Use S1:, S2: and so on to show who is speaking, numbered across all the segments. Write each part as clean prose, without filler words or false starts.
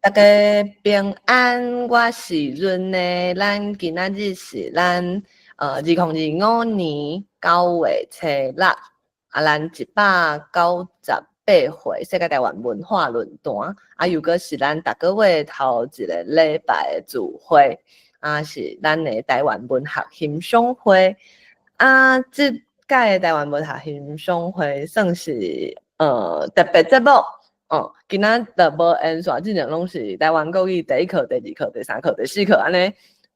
S1: 大家平安，我是潤的。咱今仔日是咱2025年9月初6，啊，咱198回世界台灣文化論壇，啊，又閣是咱逐個月頭一個禮拜的聚會，啊，是咱的台灣文學欣賞會。啊，這屆的台灣文學欣賞會算是特別節目。哦，今仔就無延續，之前攏是台灣國語第一課、第二課、第三課、第四課按呢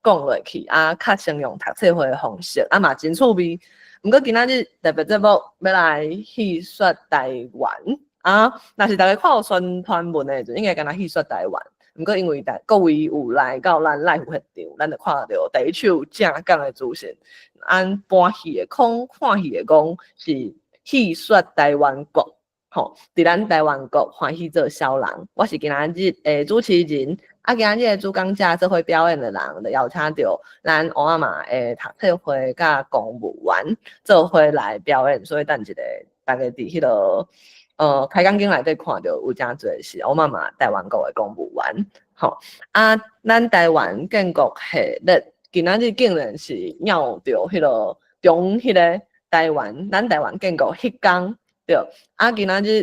S1: 講落去，啊，較先用讀冊會的方式，啊嘛真趣味。毋過今仔日特別節目欲來戲說台灣，啊，若是逐家看有宣傳文的時陣，應該敢若戲說台灣。毋過因為大各位有來到咱 live 現場，咱就看著第一手正港的資訊。按搬戲的講，看戲的講是戲說台灣國。吼，佇咱台灣國歡喜做痟人，我是今仔日的主持人，啊，今仔日的主講者做伙表演的人，就邀請著咱烏仔馬的讀冊會佮公務員做伙來表演，所以等一下大家佇彼個開講間內底看著有誠濟是烏仔馬台灣國的公務員，吼，啊，咱台灣建國系列今仔日竟然是繞著彼個中彼個台灣，咱台灣建國彼工。對，啊，今仔日，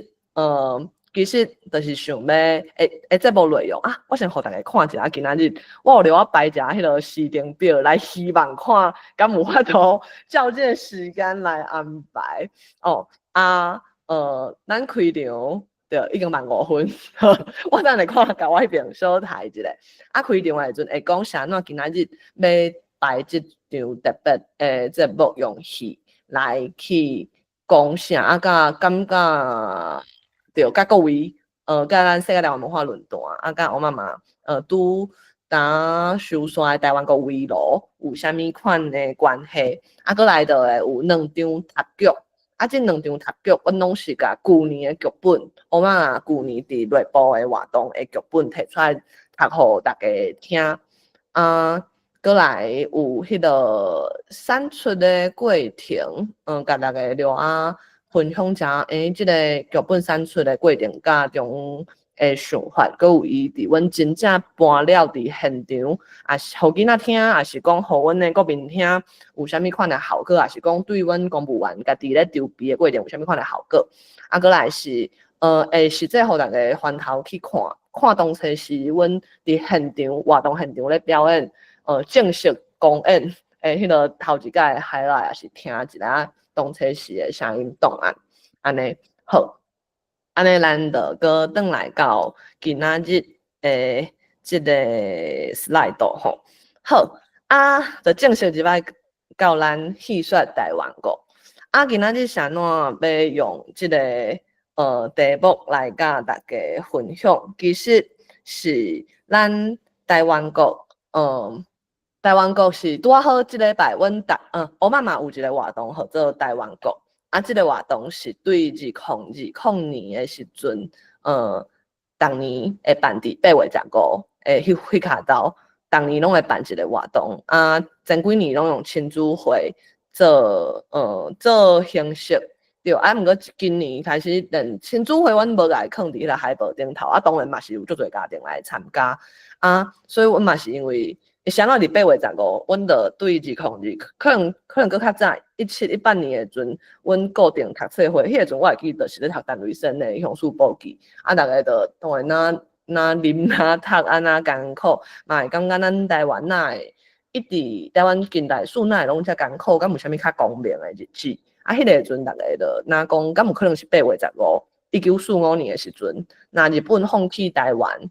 S1: 其實就是想欲會節目內容啊，我先予大家看一下，今仔日我有留我排一下彼個時程表來，希望看敢有法度照這個時間來安排哦。啊，咱開場對，已經慢5分，我等下看共我彼邊小台一下。啊，開場的時陣會講啥怎今仔日欲排這場特別的節目用戲來去講啥啊？佮感覺著佮各位，佮咱世界台灣文化論壇，啊，佮烏仔馬，拄呾修紲的台灣國圍爐有啥物款的關係？啊，閣來就會有兩場讀劇，啊，這兩場讀劇，阮攏是共舊年的劇本，烏仔馬舊年佇內部的活動的劇本提出來讀予大家聽，啊。閣來有彼個產出的過程，共大家留仔分享一下，這個劇本產出的過程佮中的想法，閣有伊佇阮真正搬了佇現場，也是予囡仔聽，抑是講予阮的國民聽，有啥物款的效果，抑是講對阮公務員家己咧籌備的過程有啥物款的效果。啊，閣來是，會實際予大家翻頭去看，看當初是阮佇現場活動現場咧表演。正式公演的彼個頭一擺 highlight，也是聽一下當初時的聲音檔案，按呢好，按呢咱就閣轉來到今仔日的這個 slide 吼。好，啊，就正式入來到咱戲說台灣國。啊，今仔日是按怎欲用這個題目來佮大家分享？其實是咱台灣國，台灣國是拄仔好，這禮拜阮逐烏仔馬有一個活動，號做台灣國。啊，這個活動是對2020年的時陣，逐年會辦佇8月15的彼跤晝，逐年攏會辦一個活動。啊，前幾年攏用親子會做形式，對。啊，毋過今年開始連親子會阮無共伊囥佇彼個海報頂頭，啊，當然嘛是有足濟家庭來參加。啊，所以阮嘛是因為。啥物佇8月15，阮就對202，可能閣較早，17、18年的時陣，阮固定讀冊會，彼個時陣我會記得是咧讀陳履先的《鄉事簿記》，啊，逐家就當然若若啉若讀按怎艱苦，嘛會感覺咱台灣哪會一直台灣近代史哪會攏遮艱苦，敢有啥物較光明的日子？啊，彼個時陣逐家就若講，敢有可能是8月15，1945年的時陣，若日本放棄台灣，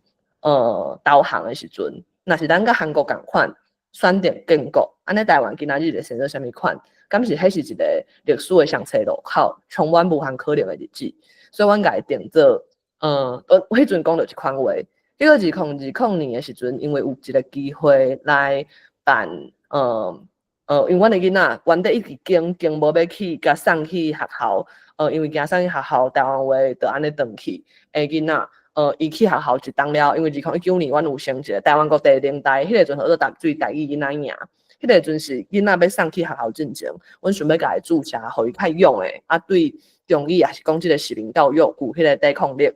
S1: 投降的時陣。若是咱佮韓國仝款選擇建國，按呢台灣今仔日會生做啥物款？敢是彼是一個歷史的雙岔路口，充滿無限可能的日子。所以阮共伊定做，我彼陣講著這款話。彼個2020年的時陣，因為有一個機會來辦，因為阮的囡仔原底一直堅堅無欲去共送去學校，因為驚送去學校台灣話就按呢斷去，的囡仔。伊去學校一冬了，因為2019年阮有成一個台灣國第零代，彼個時陣號做淡水台語囡仔營，彼個時陣是囡仔欲送去學校進前，阮想欲共伊注射，予伊較勇的，啊對中語抑是講這個市民教育有彼個抵抗力。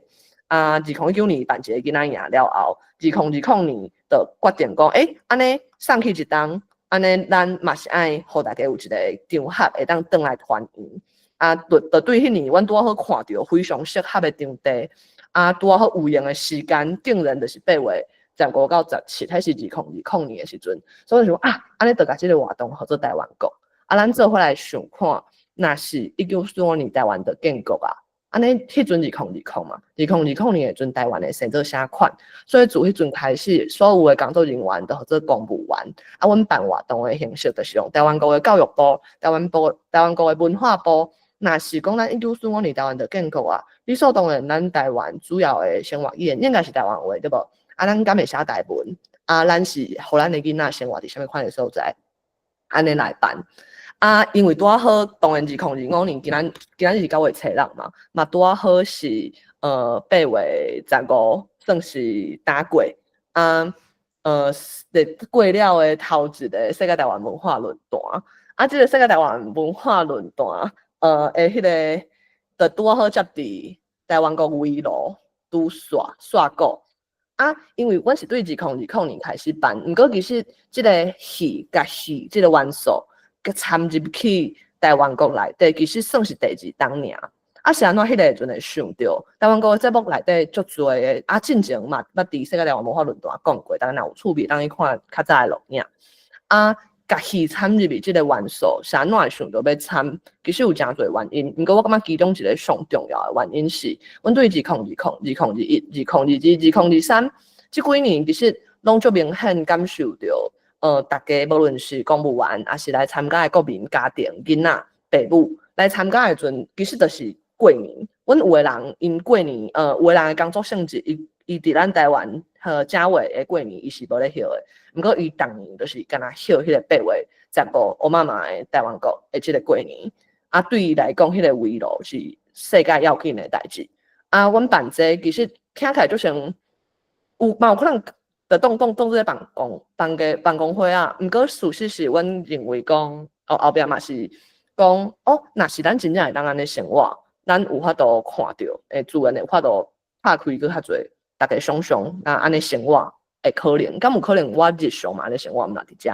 S1: 啊，2019年辦一个囡仔營了後，2020年就決定講，欸，按呢送去一冬，按呢咱嘛是愛予大家有一個場合會當轉來團圓。啊，就對彼年，阮拄仔好看著非常適合的場地，啊，拄仔好有閒的時間，竟然就是8月15到17，彼是2020年的時陣，所以就說啊，按呢就共這个活動號做台灣國。啊，咱做伙來想看，若是1945年台灣就建國啊，按呢彼陣2020嘛，2020年的時陣台灣會生做啥款？所以自彼陣開始，所有的工作人員都號做公務員。啊，阮辦活動的形式就是用台灣國的教育部、台灣部、台灣國的文化部。若是講咱1945年台灣就建國啊，理所當然，咱台灣主要的生活語言應該是台灣話，對無？啊，咱敢會寫台文？啊，咱是予咱的囡仔生活佇啥物款的所在？按呢來辦。啊，因為拄仔好，當然2025年今仔日是9月初六嘛，嘛拄仔好是8月15，算是打過啊，過了的頭一个世界台灣文化論壇。啊，這个世界台灣文化論壇，的彼个，就拄仔好接佇台灣國圍爐拄煞煞鼓。啊，因為阮是對2020年開始辦，毋過其實這个戲共戲這个元素，佮參入去台灣國內底，其實算是第二冬爾。啊，是按怎彼个時陣會想著台灣國的節目內底足濟的，啊，進前嘛捌佇世界台灣文化論壇講過，大家若有趣味，當去看較早的錄影。啊，共戲參入去這个元素，是按怎會想著欲參？其實有誠濟原因，毋過我感覺其中一个上重要的原因是，阮對2020、2021、2022、2023這幾年，其實攏足明顯感受著，逐家無論是公務員，抑是來參加的國民家庭、囡仔、爸母來參加的時陣，其實就是過年。阮有的人𪜶過年，有的人的工作性質，伊佇咱台灣和正月的過年，伊是無咧歇的。毋過伊逐年就是干焦歇彼个8月15，烏媽媽的台灣國的這个過年。啊，對伊來講，彼个圍爐是世界要緊的代誌。啊，阮辦這個其實聽起來就像有嘛有可能就當做辦公辦個辦公會啊。毋過事實是，阮認為講，哦，後壁嘛是講，哦，若是咱真正會當按呢生活，咱有法度看著，會自然會法度拍開閣較濟，逐家想像，那按呢生活會可能，敢有可能我日常嘛按呢生活，毋若佇遮。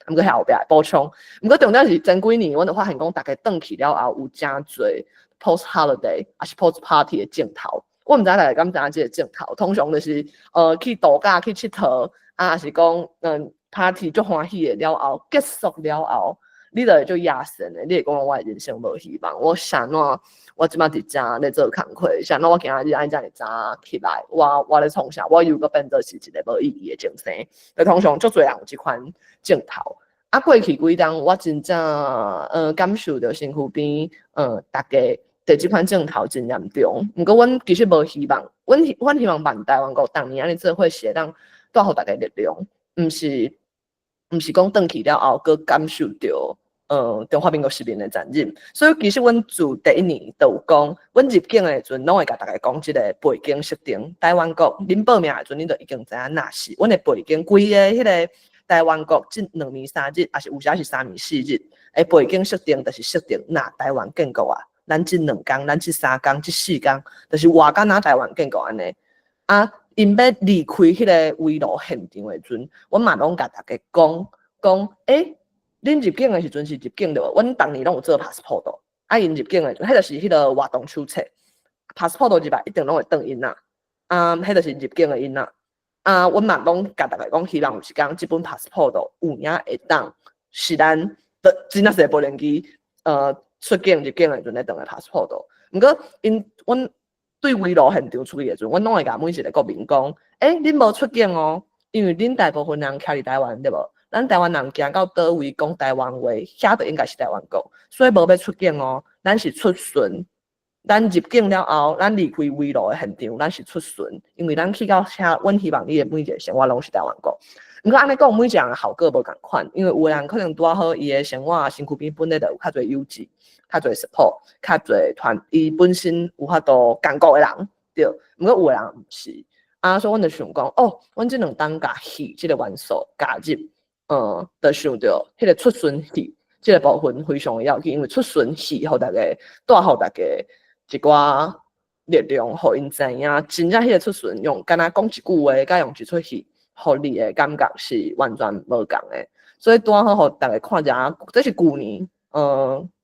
S1: 毋過遐後壁會補充。毋過重點是前幾年，阮就發現講，逐家轉去了後有誠濟 post holiday，抑是 post party 的鏡頭。我毋知大家敢知影這个鏡頭，通常就是去度假去𨑨迌，啊，抑是講party 足歡喜的了後結束了後，你就會足野神的，你會講我的人生無希望，我啥怎我這擺佇遮咧做工課，啥怎我今仔日愛遮爾早起來，我咧創啥？我又閣變做是一个無意義的眾生。就通常足濟人有這款鏡頭。啊，過去幾冬我真正感受著身軀邊逐家佇這款鏡頭真嚴重。毋過阮其實無希望，阮希望辦台灣國逐年按呢做伙是會當帶予大家力量，毋是講轉去了後，閣感受著中華民國市民的殘忍。所以其實阮自第一年就有講，阮入境的時陣，攏會共大家講這个背景設定。台灣國，恁報名的時陣，恁就已經知影，若是阮的背景，規个彼个台灣國這2年3日，抑是有時是3年4日的背景設定，就是設定若台灣建國啊，咱這2工，咱這3工，這4工，就是活敢若台灣建國按呢。啊，𪜶欲離開彼个圍爐現場的時陣，阮嘛攏共大家講講，欸，恁入境的時陣是入境對無？阮逐年攏有做 passport，啊，𪜶入境的，彼就是彼个活動手冊，passport 入來一定攏會轉印仔，啊，彼就是入境的印仔。啊，阮嘛攏共大家講，希望有一工這本 passport 有影會當是咱的真正是無人機，出境入境的時陣咧轉的 passport。毋過𪜶阮對圍爐現場出去的時陣，阮攏會共每一个國民講，欸，恁無出境哦，因為恁大部分人徛佇台灣對無？咱台灣人行到佗位講台灣話，遐就應該是台灣國，所以無欲出境哦。咱是出巡，咱入境了後，咱離開圍爐的現場，咱是出巡，因為咱去到遐，阮希望你的每一个生活攏是台灣國。毋過按呢講，每一個人的效果無仝款，因為有的人可能拄仔好，伊的生活身軀邊本來就有較濟友誼，較濟 support，較濟團，伊本身有法度共國的人，對。毋過有的人毋是，啊，所以阮就想講，哦，阮這兩冬共戲這个元素加入，就想著彼个出巡戲這个部分非常的要緊，因為出巡戲予大家帶予大家一寡力量，予𪜶知影，真正彼个出巡用干焦講一句話，佮用一齣戲，予你的感覺是完全無仝的。所以拄仔好予逐家看者，這是舊年，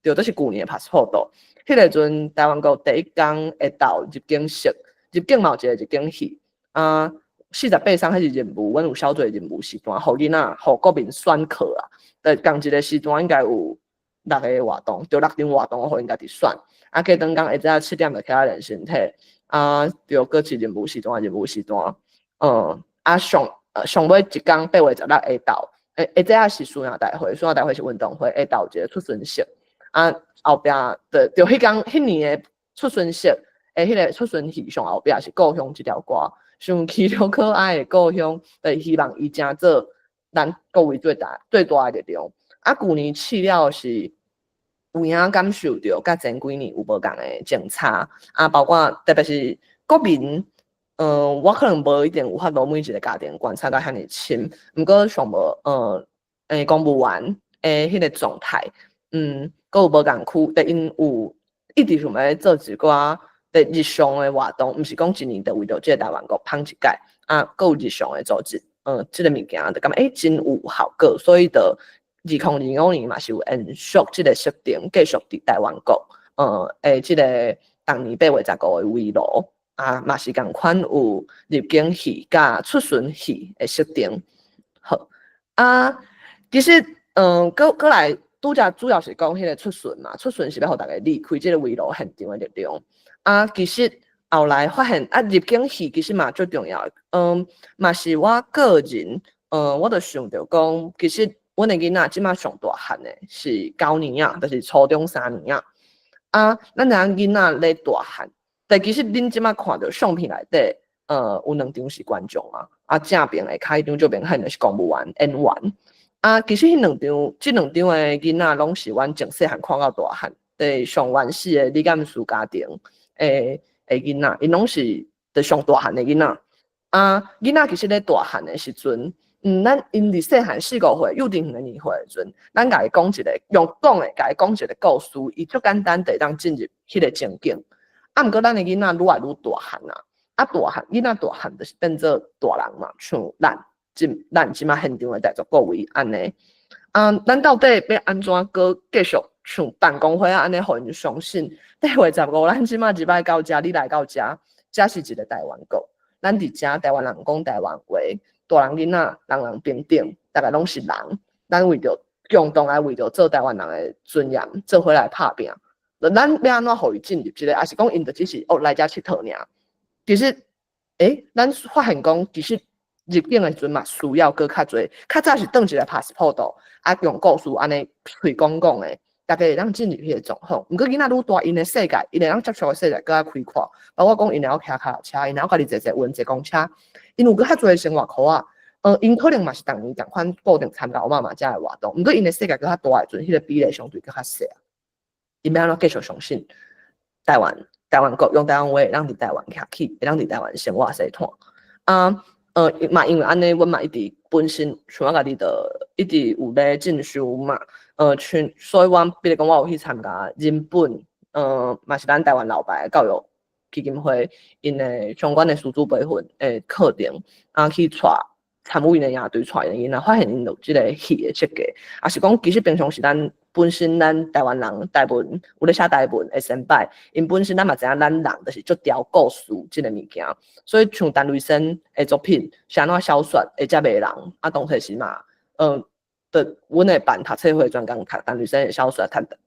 S1: 對，這是舊年的 passport。彼個陣台灣國第一工下晝入境式，入境嘛有一個入境戲，啊，48鬆彼是任務，阮有小濟任務時段，予囡仔，予國民選課啊。佇仝一個時段應該有六個活動，著六場活動予𪜶家己選。啊，過轉工下早7點就起來練身體，啊，著閣是任務時段，任務時段，啊上尾一工8月16下晝，下早是輸贏大會，輸贏大會是運動會，下晝一個出巡式，啊後壁著著彼工彼年的出巡式，彼個出巡戲上後壁是故鄉這條歌，傷奇著可愛的故鄉，就是希望伊成做咱各位最大最大的力量。啊，舊年試了是有影感受著，佮前幾年有無仝的政策，啊，包括特別是國民，我可能無一定有法度每一個家庭觀察甲遐爾深，毋過上無，公務員的彼個狀態，閣有無仝區，著𪜶有一直想欲做一寡佇日常的活動，毋是講一年就為著這個台灣國捧一擺，啊，閣有日常的組織，這個物件就感覺真有效果，所以就2025年嘛是有延續這個設定，繼續佇台灣國，這個逐年8月15的圍爐，啊，嘛是仝款有入境戲佮出巡戲的設定。好，啊，其實，閣來拄才主要是講彼個出巡嘛，出巡是欲予逐家離開這個圍爐現場的力量。啊，其實後來發現啊，入境戲其實嘛足重要的，嘛是我個人，我就想著講，其實阮的囡仔這馬上大漢的是9年仔，就是初中3年仔。啊，咱知影囡仔咧大漢，但其實恁這馬看著相片內底，有兩張是觀眾嘛，啊，正邊的跤彼張最明顯的是公務員演員。啊，其實彼兩張，這兩張的囡仔攏是阮從細漢看到大漢，佇上原始的李干事家庭的囡仔，𪜶攏是佇上大漢的囡仔。啊，囡仔其實咧大漢的時陣，咱𪜶佇細漢四五歲、幼稚園的年歲的時陣，咱共伊講一個用講的，共伊講一個故事，伊足簡單就會當進入彼個情景。啊，毋過咱的囡仔愈來愈大漢啊，啊大漢，囡仔大漢就是變做大人嘛，像咱這馬現場的在座各位按呢。啊，咱到底欲按怎閣繼續像辦公會按呢，予𪜶相信？8月15，咱這馬入來到遮，你來到遮，遮是一個台灣國。咱佇遮台灣人講台灣話，大人囡仔人人平等，逐家攏是人。咱為著共同來為著做台灣人的尊嚴，做伙來拍拚。咱欲按怎予伊進入這個，抑是講𪜶就只是哦來遮𨑨迌爾？其實，咱發現講，其實入境的時陣嘛需要閣較濟。較早是當一個 passport，啊用故事按呢喙講講的，逐家會當進入彼個狀況。毋過囡仔愈大，𪜶的世界，𪜶會當接觸的世界閣較開闊。包括講𪜶會曉騎跤踏車，𪜶會曉家己坐捷運、坐公車，𪜶有閣較濟生活圈仔。𪜶可能嘛是逐年仝款固定參加我媽媽遮的活動，毋過𪜶的世界閣較大的時陣，彼個比例相對閣較細。𪜶欲按怎繼續相信台灣？台灣國用台灣話會當佇台灣徛起，會當佇台灣生活生活。啊，嘛因為按呢，阮嘛一直本身像我家己就一直有咧進修嘛。像所以阮比如講，我有去參加人本，嘛是咱台灣老牌教育基金會𪜶的相關的師資培訓的課程，啊去帶參與𪜶的營隊，帶𪜶的囡仔，發現𪜶有這個戲的設計，抑是講其實平常時咱本身咱台灣人台文有咧寫台文的先輩，𪜶本身咱嘛知影咱人就是足枵故事這個物件，所以像陳雷生的作品，是按怎小說會遮迷人，啊當初時嘛，就阮會辦讀冊會專工讀陳雷生的小說，讀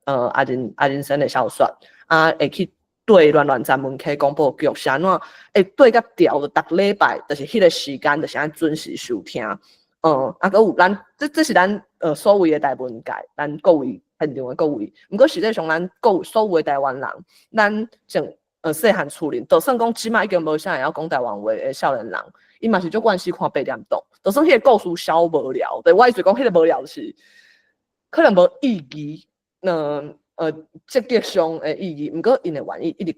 S1: 阿仁生的小說，啊會去對巒巒站文溪廣播劇，是按怎會對甲調，就逐禮拜就是彼個時間，就是愛準時收聽。啊，閣有咱，這是咱所謂的台文界，咱各位現場的各位。毋過實際上，咱各位所有的台灣人，咱從細漢厝裡，就算講這馬已經無啥會曉講台灣話的少年人，伊嘛是足慣勢看八點檔，就算彼個故事小無聊，對我意思講，彼個無聊是可能無意義，積極上的意義，毋過𪜶會願意一直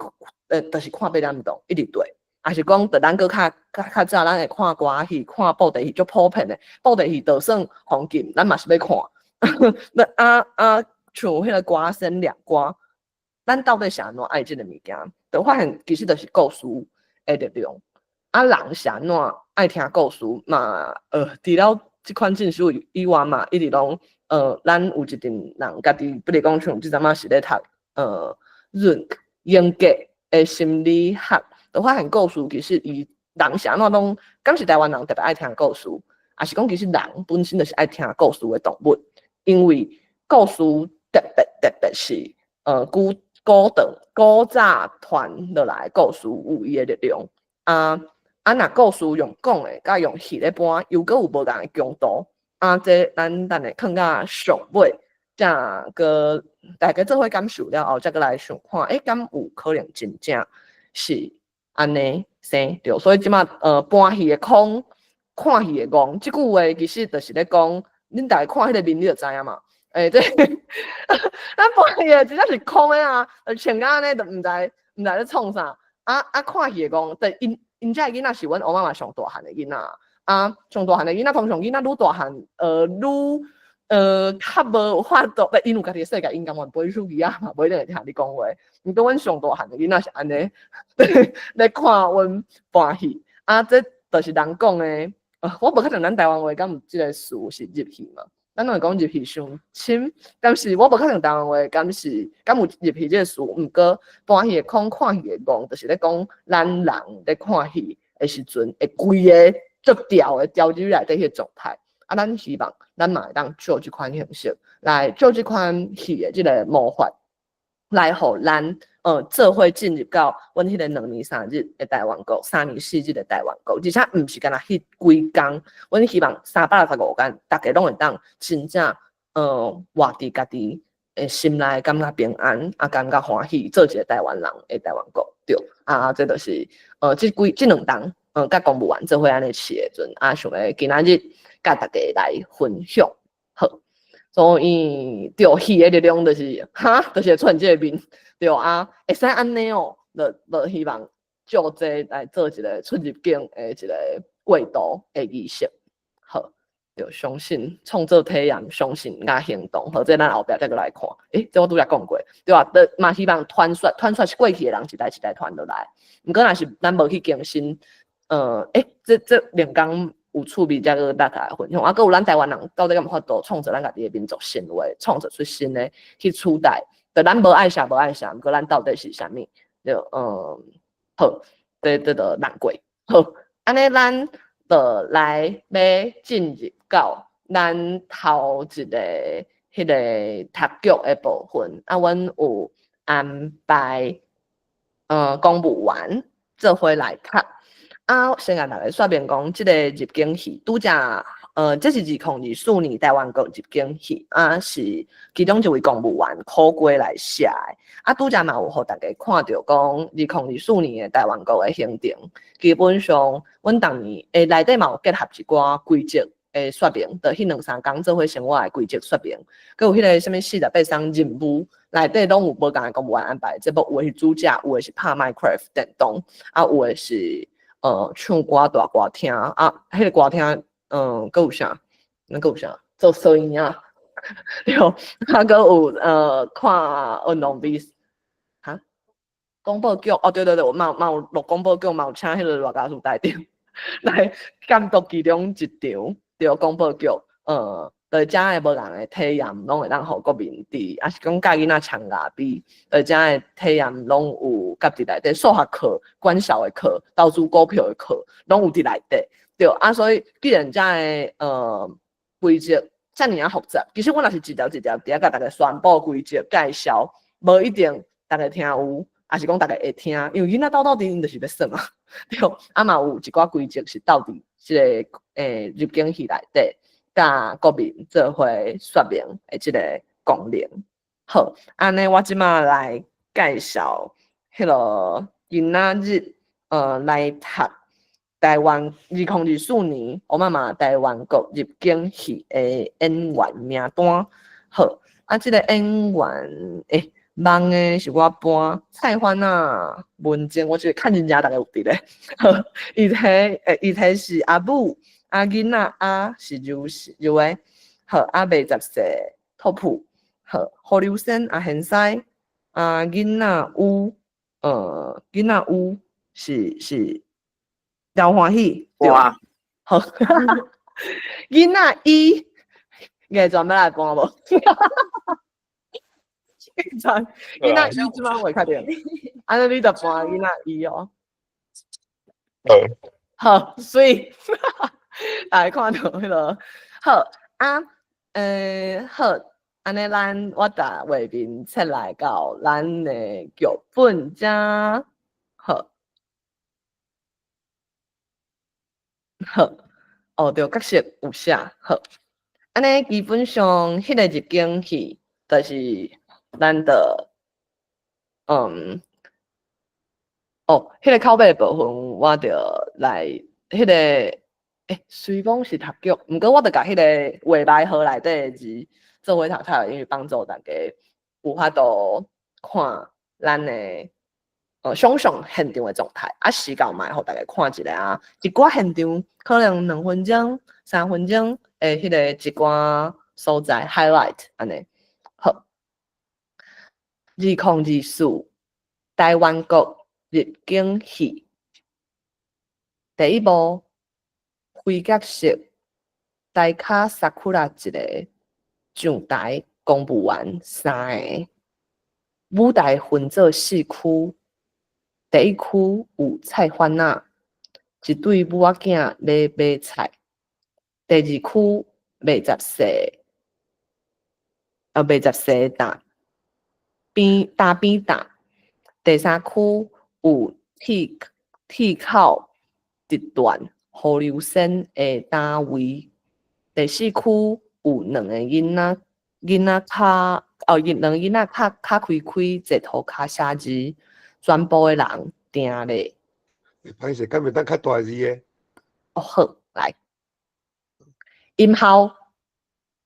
S1: 就是看八點檔，一直對。抑是講，就咱閣較早，咱會看歌仔戲、看布袋戲，足普遍的。布袋戲就算黃金，咱嘛是欲看。那啊啊，像彼個歌仙掠歌，咱到底是按怎愛這个物件？就發現其實就是故事的力量。啊，人是按怎愛聽故事嘛？除了這款進修以外嘛，一直攏咱有一陣人家己，比如講像這陣仔是咧讀榮榮格的心理學，就發現故事其實伊人是按怎攏，敢是台灣人特別愛聽故事，抑是講其實人本身就是愛聽故事的動物，因為故事特別特別是古古長古早傳落來的故事有伊的力量。啊啊，若故事用講的，佮用戲咧搬，又閣有無仝的強度。啊，這咱等下囥到上尾，才閣大家做伙感受了後，才閣來想看，欸，敢有可能真正是按呢生對？所以這馬搬戲的空，看戲的戇，這句話其實就是咧講，恁逐家看彼个面，你就知影嘛。欸，這咱搬戲的真正是空的啊，穿甲按呢，就毋知咧創啥。啊啊，看戲的戇，對𪜶𪜶遮的囡仔是阮烏媽媽上大漢的囡仔。啊，上大漢的囡仔，通常囡仔愈大漢，愈較無法度，欲𪜶有家己的世界，𪜶甘願陪手機仔嘛，無一定會聽你講話。毋過阮上大漢的囡仔是按呢，咧看阮搬戲。啊，這就是人講的，我無確定咱台灣話敢有這个詞是入戲嘛？咱攏會講入戲傷深，但是我無確定台灣話敢是敢有入戲這个詞。毋過搬戲的空，看戲的戇，就是咧講咱人咧看戲的時陣，會規個足掉的掉入去內底彼個狀態。啊，咱希望咱嘛會當借這款形式來借這款戲的這个魔法，來予咱做伙進入到阮彼个2年3日的台灣國，3年4日的台灣國，而且毋是干焦彼幾工，阮希望365工，逐家攏會當真正活佇家己的心內，感覺平安，啊，感覺歡喜，做一个台灣人的台灣國，對。啊，這就是這幾這兩冬，佮公務員做伙按呢試的時陣，啊，想欲今仔日佮大家來分享，好。所以對戲的力量就是，哈，就是會出現這个面，對啊，會使按呢哦，就希望借這來做一个出入境的一个過渡的儀式，好，就相信創造體驗，相信佮行動，好，這咱後壁再閣來看。欸，這我拄才講過，對吧？就嘛希望傳說，傳說是過去的人一代一代傳落來，毋過若是咱無去更新，欸，這兩工有趣味，才閣大家來分享。啊，閣有咱台灣人到底敢有法度創造咱家己的民族神話，創造出新的去取代。就咱無愛啥無愛啥，毋過咱到底是啥物？就好，這就難過。好，按呢咱就來欲進入到咱頭一个彼个讀劇的部分。啊，阮有安排公務員做伙來讀。啊，先共大家說明講，這个入境戲拄才，這是2024年台灣國入境戲，啊，是其中一位公務員苦瓜來寫的。啊，拄才嘛有予大家看著講，2024年的台灣國的行程，基本上阮逐年內底嘛有結合一寡規則的說明，就彼兩三工做伙生活的規則說明，閣有彼个啥物48松任務，內底攏有無仝的公務員安排節目，有的是主角，有的是拍 Minecraft 電動，啊，有的是唱歌大歌廳，啊，彼个歌廳，閣有啥？那閣有啥？做攝影啊，對，啊，閣有看運動比賽，哈？廣播劇，哦，對對對，嘛有錄廣播劇，嘛有請彼个賴家樹台長來監督其中一場，對，廣播劇，就遮的無仝的體驗，攏會當予國民佇，抑是講教囡仔唱咖啡，就遮的體驗攏有佮佇內底，數學課、管數的課、投資股票的課，攏有佇內底。對，啊，所以既然遮的規則遮爾仔複雜，其實阮若是一條一條佇遐共大家宣布規則介紹，無一定逐家聽有，抑是講逐家會聽，因為囡仔鬥鬥陣𪜶就是欲耍啊，對，啊嘛有一寡規則是鬥佇這个入境戲內底，佮國民做伙說明的這个功能。好，按呢我這馬來介紹彼个今仔日來讀台灣2024年烏媽媽台灣國入境戲的演員名單。好，啊，這个演員忙的是我搬蔡歡啊，文靜，我這個看人家逐家有佇咧。好，伊提是阿母，啊囡仔阿是柔柔的，好，啊未十歲托普，好，胡劉仙阿賢師，啊，囡仔有，囡仔有是真歡喜，對。
S2: 哇，
S1: 好，囡仔伊，藝全欲來搬無？囡仔伊這擺袂確定，按呢你就搬囡仔伊哦。好，媠，來看著彼囉，好啊，好，按呢咱我共畫面切來到咱的劇本遮，好，好，哦對，角色有寫，好，按呢基本上彼個入景戲，就是咱的，哦，彼個口白的部分，我著來彼個，雖講是讀劇，毋過我著共彼個畫眉號內底的字做伙讀出來，因為幫助大家有法度看咱的想像現場的狀態。啊，時間嘛會予大家看一下啊，一寡現場可能2分鐘、3分鐘的彼個一寡所在 highlight 按呢。好，2024台灣國入境戲第一幕，飛角色台跤 Sakura 一个上台公務員三个，舞台分做四區，第一區有菜販仔，一對母仔囝咧買菜；第二區賣雜細，賣雜細擔邊擔邊擔；第三區有鐵口直斷河流線的單位；第四區有兩个囡仔跤，哦，兩个囡仔跤跤開開坐塗跤寫字，全部的人定咧。
S3: 歹勢，敢會當較大字的？
S1: 哦好，來，音效，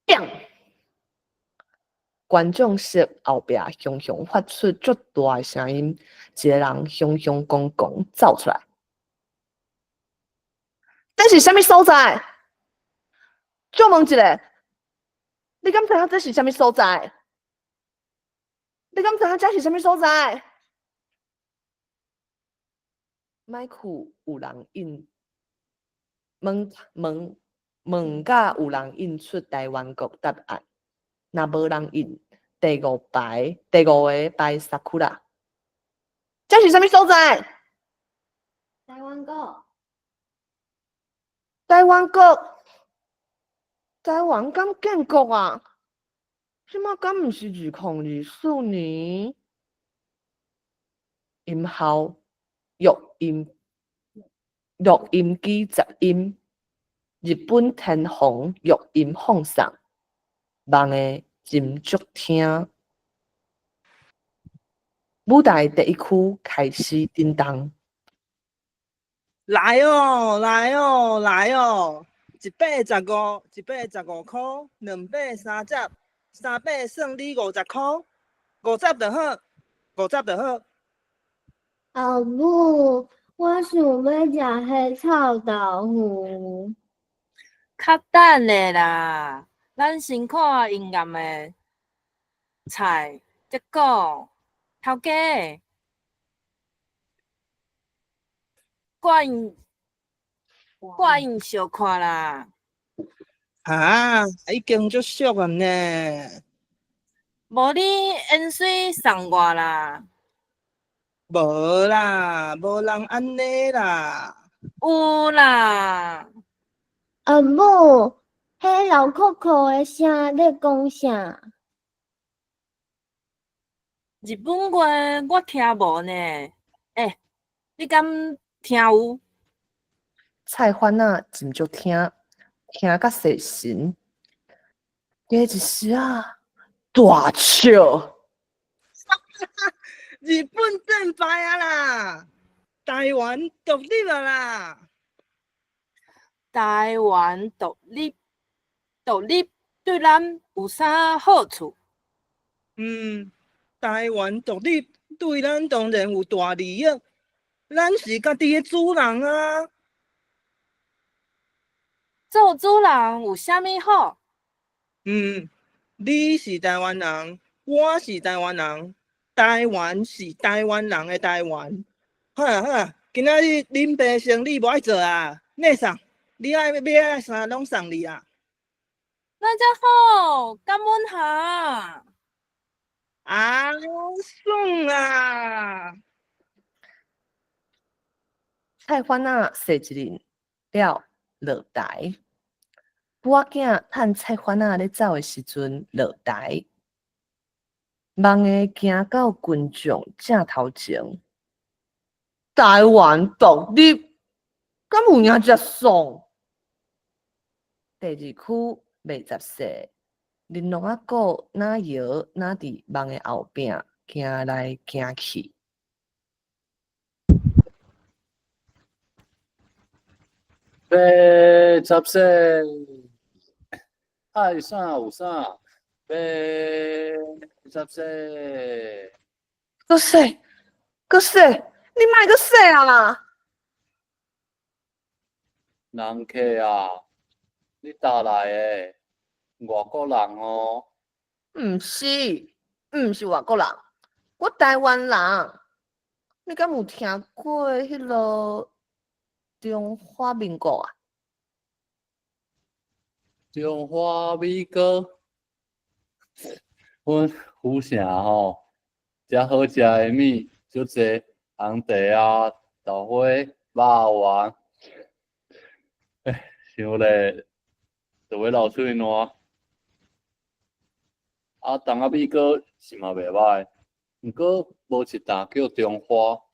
S1: 變，觀眾席後壁雄雄發出足大的聲音，一个人雄雄公公走出來。這是啥物所在？借問一下，你敢知影這是啥物所在？你敢知影這是啥物所在？麥克有人應問問問甲有人應出台灣國答案，若無人應，第五排第五个排 Sakura，這是啥物所在？
S4: 台灣國。
S1: 台灣國，台灣敢建國啊？這馬敢毋是2024年？音效，錄音機雜音，日本天皇錄音放送，夢的真足聽。舞台第一區開始震動。
S5: 來哦，來哦，來哦！一百十五，115箍，兩百三十，三百算你50箍，五十就好，五十就好。
S4: 阿母，我想欲食彼臭豆腐。
S6: 較等下啦，咱先看營業的菜，再講。頭家，掛掛𪜶相看啦。
S5: 啊，已經足俗啊呢。
S6: 無你煙水送我啦。
S5: 無啦，無人按呢啦。
S6: 有啦。
S4: 阿母，彼老扣扣的聲咧講啥？
S6: 日本話我聽無呢。欸，你敢聽有？
S1: 菜販仔真足聽，聽甲細神。過一時仔，大笑。
S5: 日本戰敗啊啦！台灣獨立啊啦！
S6: 台灣獨立，獨立對咱有啥好處？
S5: 台灣獨立對咱當然有大利益，咱是家己的主人啊！
S6: 做主人有啥物好？
S5: 你是台灣人，我是台灣人，台灣是台灣人的台灣。好啊好啊，今仔日恁爸生理無愛做啊，內送，你愛欲愛啥攏送你啊。
S6: 那才好，感恩哈。
S5: 啊，爽啊！
S1: 菜販仔踅一輪了落台，母仔囝趁菜販仔咧走的時陣落台，忙的行到群眾正頭前。台灣獨立，敢有影遮爽？第二區麥雜踅，玲瑯仔顧若搖若佇網的後壁行來行去。
S2: 麥雜踅，愛啥有啥，麥雜踅。
S1: 閣踅，閣踅，你莫閣踅啊啦！
S2: 人客啊，你佗來的？外國人哦？
S1: 毋是，毋是外國人，我台灣人。你敢有聽過彼个中華民國啊？
S2: 中華民國，阮府城吼，遮好食的物足濟，紅茶啊、豆花、肉圓，欸，想咧就欲流喙瀾。啊，东仔米糕是嘛袂䆀，毋過無一呾叫中華，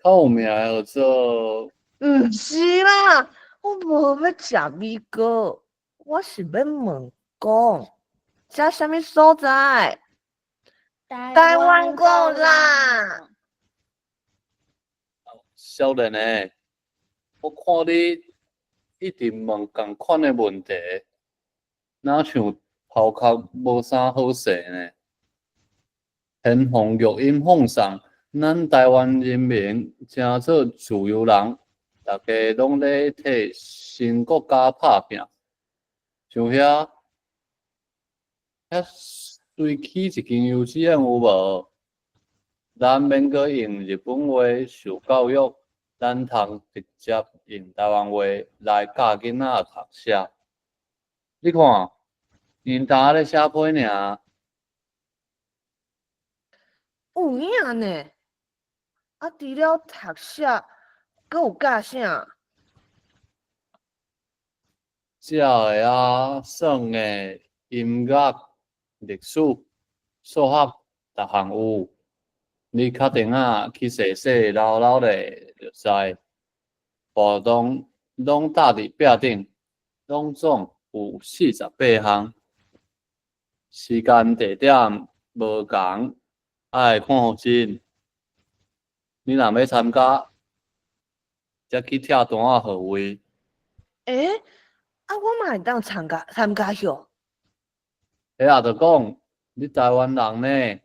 S2: 較有名的叫做。
S1: 毋是啦，我無欲食米糕，我是欲問講，遮啥物所在？台灣國啦！
S2: 少年的，我看你一直問仝款的問題，若像頭殼無啥好勢呢。天皇玉音放送，咱台灣人民成做自由人，逐家攏咧替新國家拍拚。像遐遐隨起一間幼稚園有無？咱免閣用日本話受教育，咱通直接用台灣話來教囡仔讀寫。你看，𪜶今咧寫批爾。
S1: 有影呢！啊，除了讀寫，閣有教啥？
S2: 食的啊，耍的，音樂、歷史、數學，逐項有。你敲電話去踅踅摎摎咧，就知。活動攏搭佇壁頂，攏總有48項。時間地點無仝，愛看予真。你若欲參加，才去拆單仔號位。
S1: 欸，啊，我嘛會當參加參加唷？
S2: 彼也著講，你台灣人呢？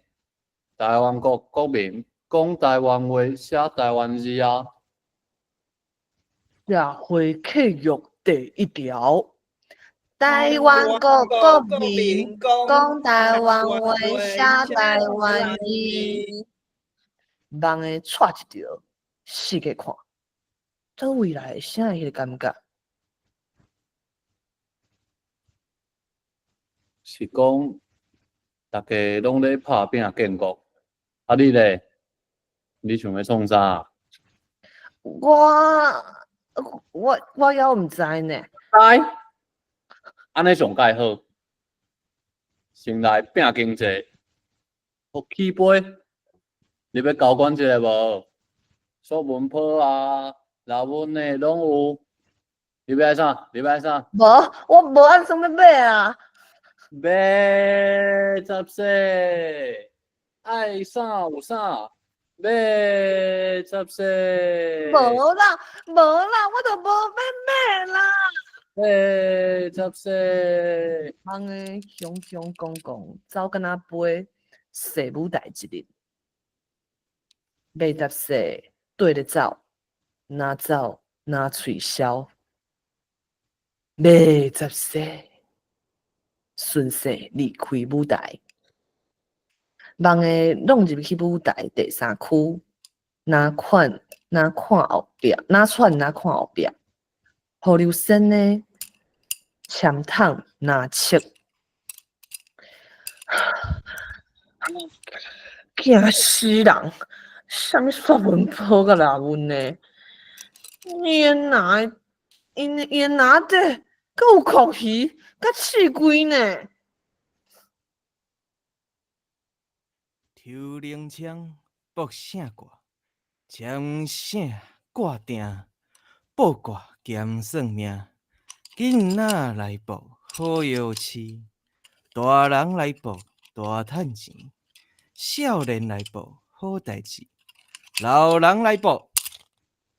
S2: 台灣國國民，講台灣話，寫台灣字啊！
S1: 社會契約第一條，台灣國國民講台灣話，寫台灣字。網的掣一著，四界看，佗位來啥彼个感覺？
S2: 是講，逐家攏咧拍拚建國，啊你咧？你想欲創啥？
S1: 我我我猶毋知呢。
S2: 知，按呢上蓋好，先來拚經濟，予起飛。你欲交阮一个無？素文波啊，老文的攏有。你欲愛啥？你欲愛啥？
S1: 無，我無按算欲買啊。
S2: 麥雜踅，愛啥有啥，麥雜踅。
S1: 無啦，無啦，我都無欲買啦。
S2: 麥雜踅。
S1: 翁的雄雄公公走敢若飛踅舞台一日，麥雜踅綴咧走，若走若喙痟，麥雜踅。順勢離開舞台，梦的弄入去舞台第三區，若看若看後壁，若喘若看後壁。胡劉仙的籤筒若切，驚死人！啥物煞文波共鬧阮呢？伊的因伊的篮底閣有蛞蝓佮刺龜呢！
S7: 抽零枪，卜圣卦，签圣挂定，卜卦兼算命。囡仔来卜好药市，大人来卜大趁钱，少年来卜好代誌，老人來卜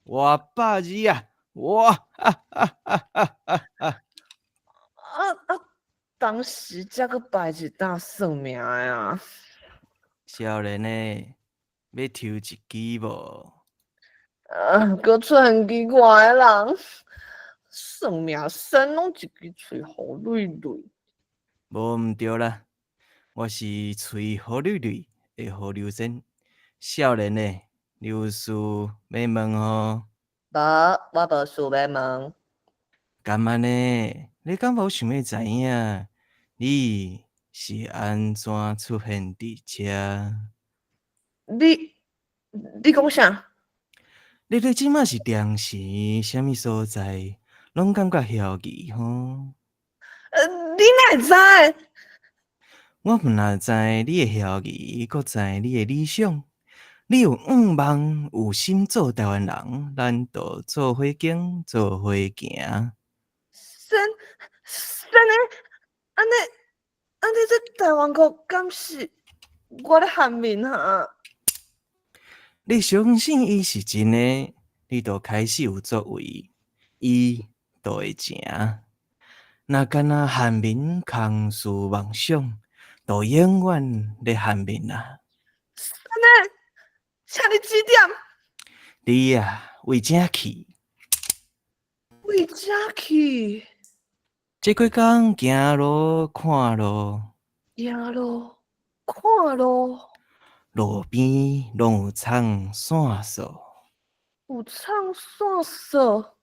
S7: 活百二啊！哇哈哈哈哈哈哈！
S1: 啊啊！當時才閣拜一擔算命的啊！
S7: 少年的，欲抽一支無？
S1: 啊！閣出現奇怪的人，算命仙攏一支喙予累累。
S7: 無毋對啦，我是喙予累累的胡劉仙。少年的，你有事欲問予？
S1: 無，我無事欲問。
S7: 敢按呢？你敢無想欲知影，你是按怎出現佇遮？
S1: 你你講啥？
S7: 你咧這馬是當時啥物所在，攏感覺遐奇吼？
S1: 你哪會知？
S7: 我毋但知你的遐奇，閣知你的理想。你有願望，有心做台灣人，咱就做伙經，做伙行。
S1: 真真的？按呢按呢，這台灣國敢是我咧喊面哈？
S7: 你相信伊是真的，你就開始有作為，伊就會成。若干焦漢民空思妄想，就永遠咧漢民啊！
S1: 真的，請你指點。
S7: 你啊，為這去？
S1: 為這去？
S7: 這幾工行路看路，
S1: 行路看路，
S7: 路邊攏有藏線索，
S1: 有藏線索，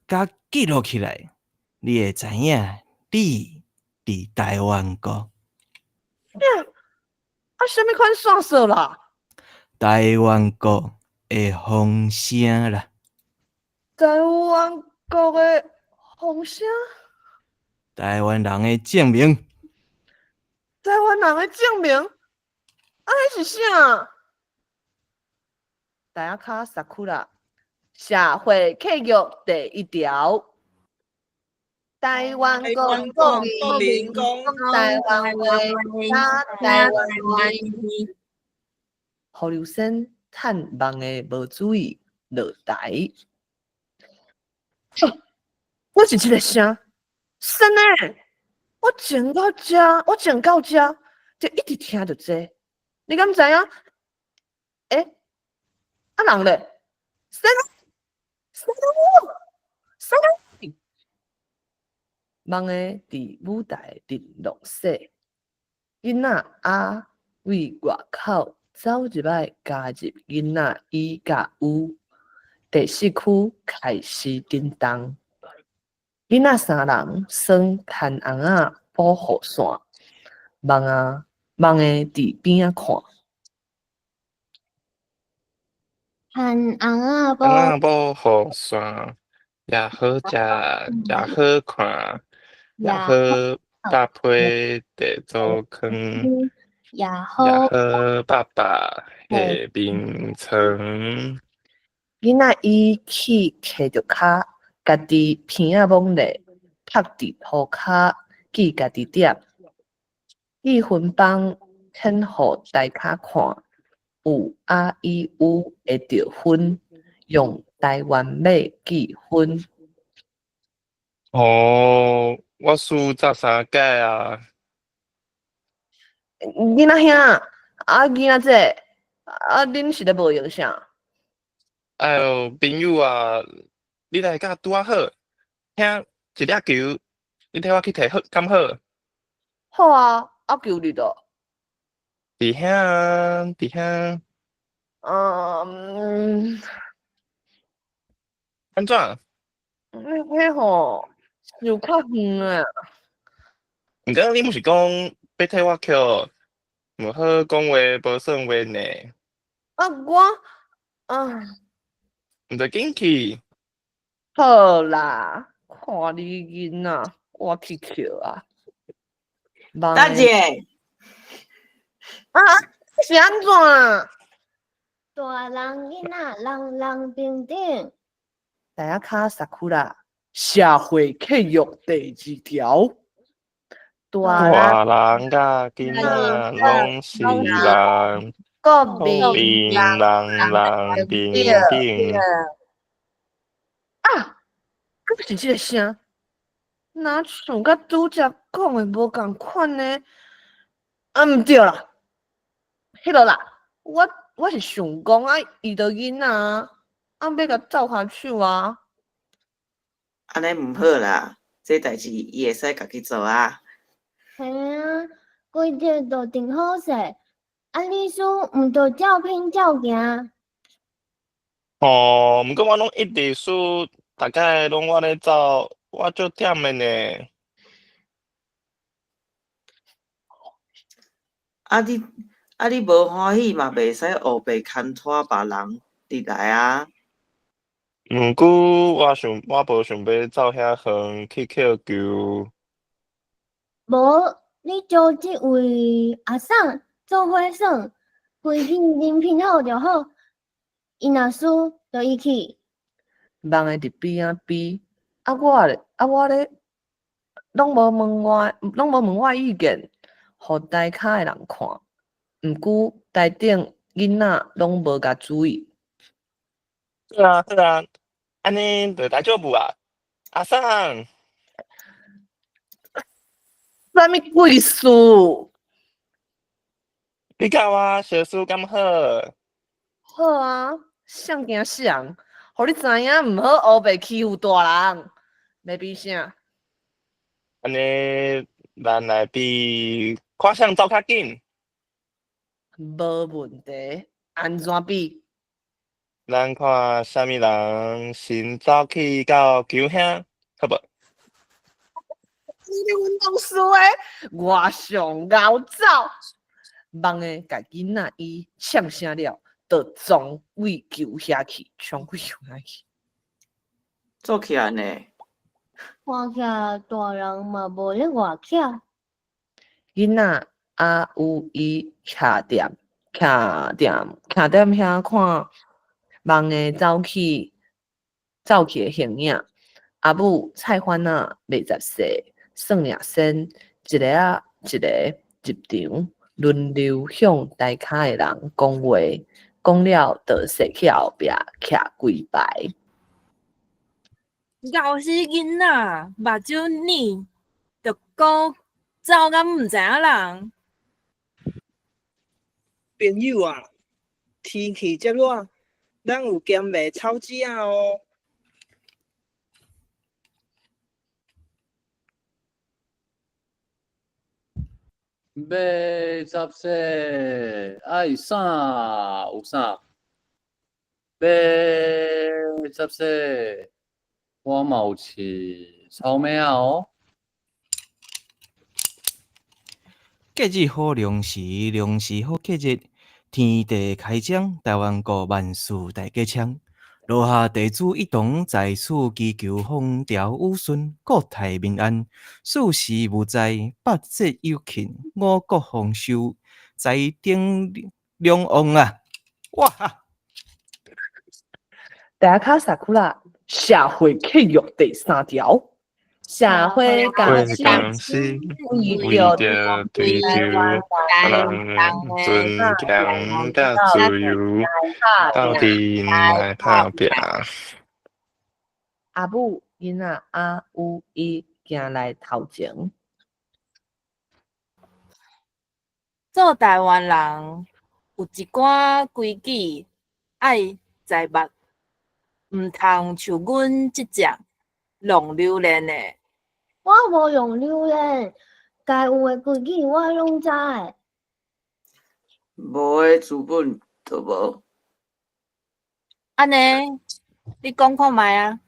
S7: 共記錄起來，你會知影你佇台灣國。
S1: 啥？啊，啥物款線索啦？
S7: 台灣國的風聲啦。
S1: 台灣國的風聲？
S7: 台灣人的證明。
S1: 台灣人的證明？啊，彼是啥？台仔跤薩庫拉，社會契約第一條。台灣國國民講台灣話，打台灣字。胡劉仙趁夢的無注意落台。我是這个聲，真的，我前到遮，我前到遮就一直聽著這個，你敢知影？欸，啊人咧？仙仙仙，夢的佇舞台陣落雪，囡仔阿為外口走入來加入囡仔伊佮有，第四區開始震動。囡仔三人耍牽尪仔保護傘，夢啊夢的佇邊仔看。
S4: 牽尪仔
S8: 尪仔保護傘，也好食，也好看，也好搭配地做囥，
S4: 也好
S8: 也好爸爸下眠床。
S1: 囡仔伊去徛著跤，家己鼻仔摸咧，拍佇塗跤記家己點。記分榜顯予大家看，有阿伊有的得分，用台灣碼記分。
S8: 哦，我輸13屆啊！
S1: 囡仔兄，啊囡仔姐，啊恁是咧無閒啥？
S8: 哎喲，朋友啊，你來佮拄仔好，兄一粒球，你替我去提好，敢好？
S1: 好啊，啊球佇佗？
S8: 佇遐，佇遐。按怎？
S1: 彼吼，傷較遠啊。
S8: 毋過你毋是講欲替我抾，毋好講話無算話呢。
S1: 啊，我啊，
S8: 毋著緊去。
S1: 好啦，看你囡仔，我去抾啊。
S9: 等者。
S1: 啊，是按怎啊？
S4: 大人囡仔，人人平等。
S1: 台仔跤萨庫拉，社會契約第二條。大
S8: 大人佮囡仔攏是人，
S1: 國
S8: 國民人人平等。
S1: 啊，閣是這个聲，若像佮拄才講的無仝款呢？啊，毋對啦，彼落啦，我是想講啊，伊著囡仔啊，啊欲共鬥跤手啊。
S9: 按呢毋好啦，這代誌伊會使家己做啊。
S4: 嘿啊，規則都定好勢，啊你輸毋著照拼照行。
S8: 吼，毋過我攏一直輸，逐擺攏我咧走，我足忝的呢。
S9: 啊你無歡喜嘛，袂使烏白牽拖別人入來啊。
S8: 毋過我無想欲走遐遠去抾球。
S4: 無，你招這位阿嬸做伙耍，規矩恁評好就好。伊若輸，就伊去。
S1: 蠓的佇邊仔比，啊我咧，啊我咧，攏無問我，攏無問我意見，予台跤的人看。毋過台頂囡仔攏無共注意。
S8: 好啊好啊，按呢就來借步啊，阿嬸。
S1: 啥物鬼事？
S8: 你佮我相輸敢好？
S1: 好啊，誰驚誰？予你知影，毋好烏白欺負大人。欲比啥？
S8: 按呢，咱來比看誰走較緊。
S1: 無問題，按怎比？
S8: 咱看啥物人先走去到球遐，好無？
S1: 你阮同事的，我上𠢕走。蠓的共囡仔伊嗆聲了，就撞位球遐去，衝去球遐去。
S9: 做起來呢？
S4: 看起來大人嘛無咧偌巧。
S1: 囡仔阿有伊徛踮，徛踮，徛踮遐看蠓的走去，走去的形影。阿母菜番仔20歲，算命仙，一个仔一个入場，輪流向台跤的人講話，講了就踅去後壁徛幾排。
S6: 𠢕死囡仔，目睭躡，著講走甲毋知影人。
S5: 朋友啊，天氣遮熱，咱有兼賣草紙仔哦。
S2: 20歲，愛啥有啥。20歲，我嘛有飼草蜢仔哦。
S7: 節日好良時，良時好節日。天地開張，台灣國萬事大吉昌。落下地主一同在此祈求風調雨順，國泰民安，四時無災，百節有慶，五穀豐收，財丁兩旺啊！哇哈！
S1: 台仔跤薩庫拉，社會契約第三條，社會共識為著
S8: 追求人尊嚴佮自由，鬥陣來拍拚。
S1: 阿母囡仔阿有伊行來頭前。
S6: 做台灣人有一寡規矩愛知捌，毋通像阮這隻弄榴蓮的。
S4: 我無弄榴蓮，該有的規矩我攏知。
S9: 無的資本就無。
S6: 按呢，你講看覓啊？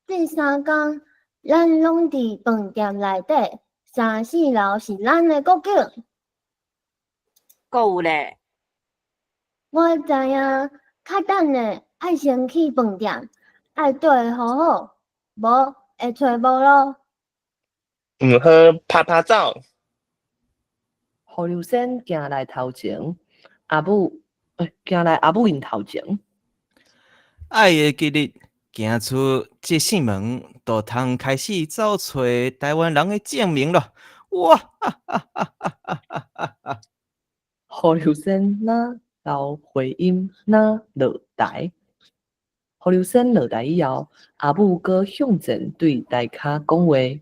S4: 這三工咱攏佇飯店內底，三四樓是咱的國境。
S6: 閣有咧？
S4: 我知影，較等的愛先去飯店，愛綴好好，無會揣無路。
S8: 毋好拍拍走。
S1: 胡劉仙行來頭前，阿母，行來阿母𪜶頭前。
S7: 愛會記得行出這扇門，就通開始走揣台灣人的證明囉！哇哈哈哈哈哈哈！
S1: 胡劉仙若留回音，若落台。胡劉仙落台以後，阿母閣向前對台跤講話。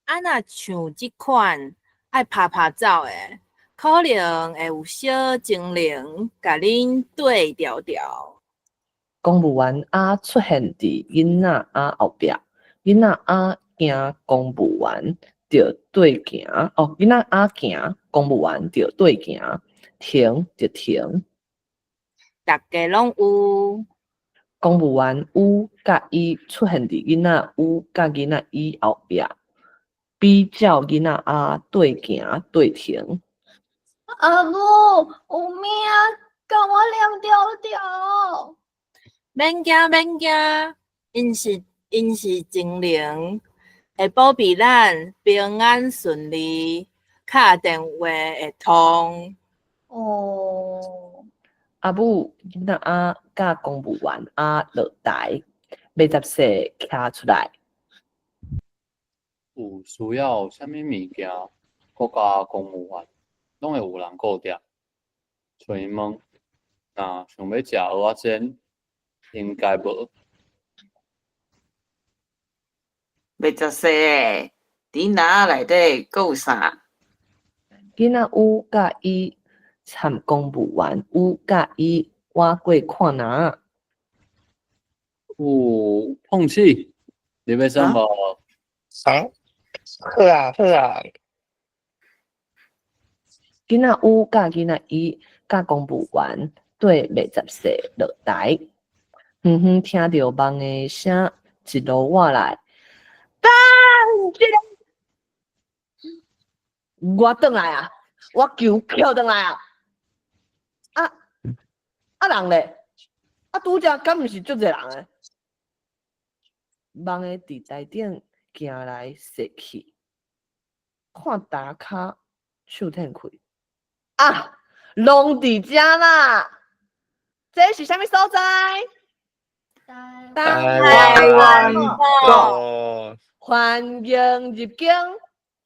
S6: 啊，若像這款愛拍拍走的，可能會有小精靈共恁綴牢牢。
S1: 公務員仔出現佇囡仔仔後壁，囡仔仔驚公務員著對行，哦，囡仔仔行，公務員著對行，停就停。
S6: 逐家攏有。
S1: 公務員有佮伊出現佇囡仔有佮囡仔伊後壁，比照囡仔仔對行對停。
S4: 阿母，有物共我黏牢牢。
S6: 免驚免驚，𪜶是精靈，會保庇咱平安順利，敲電話會通。
S4: 哦。
S1: 阿母囡仔仔佮公務員仔落台，麥雜世徛出來。
S2: 有需要啥物物件，國家公務員攏會有人顧著。揣𪜶問，若想欲食蚵仔煎，應該無。
S9: 麥雜世的，佇籃仔內底閣有啥？
S1: 囡仔有佮伊摻公務員有佮伊倚過看籃仔。
S2: 有碰瓷，你欲耍無？
S8: 啊？好啊好啊。
S1: 囡仔有佮囡仔伊佮公務員綴麥雜世落台，遠遠聽著夢的聲一路倚來，等一下，我轉來啊！我球抾轉來啊！啊啊人咧？啊拄才敢毋是足濟人的？夢的佇台頂行來踅去，看台跤手褪開，啊，攏佇遮啦！這是啥物所在？
S8: 台灣國。
S1: 歡迎入境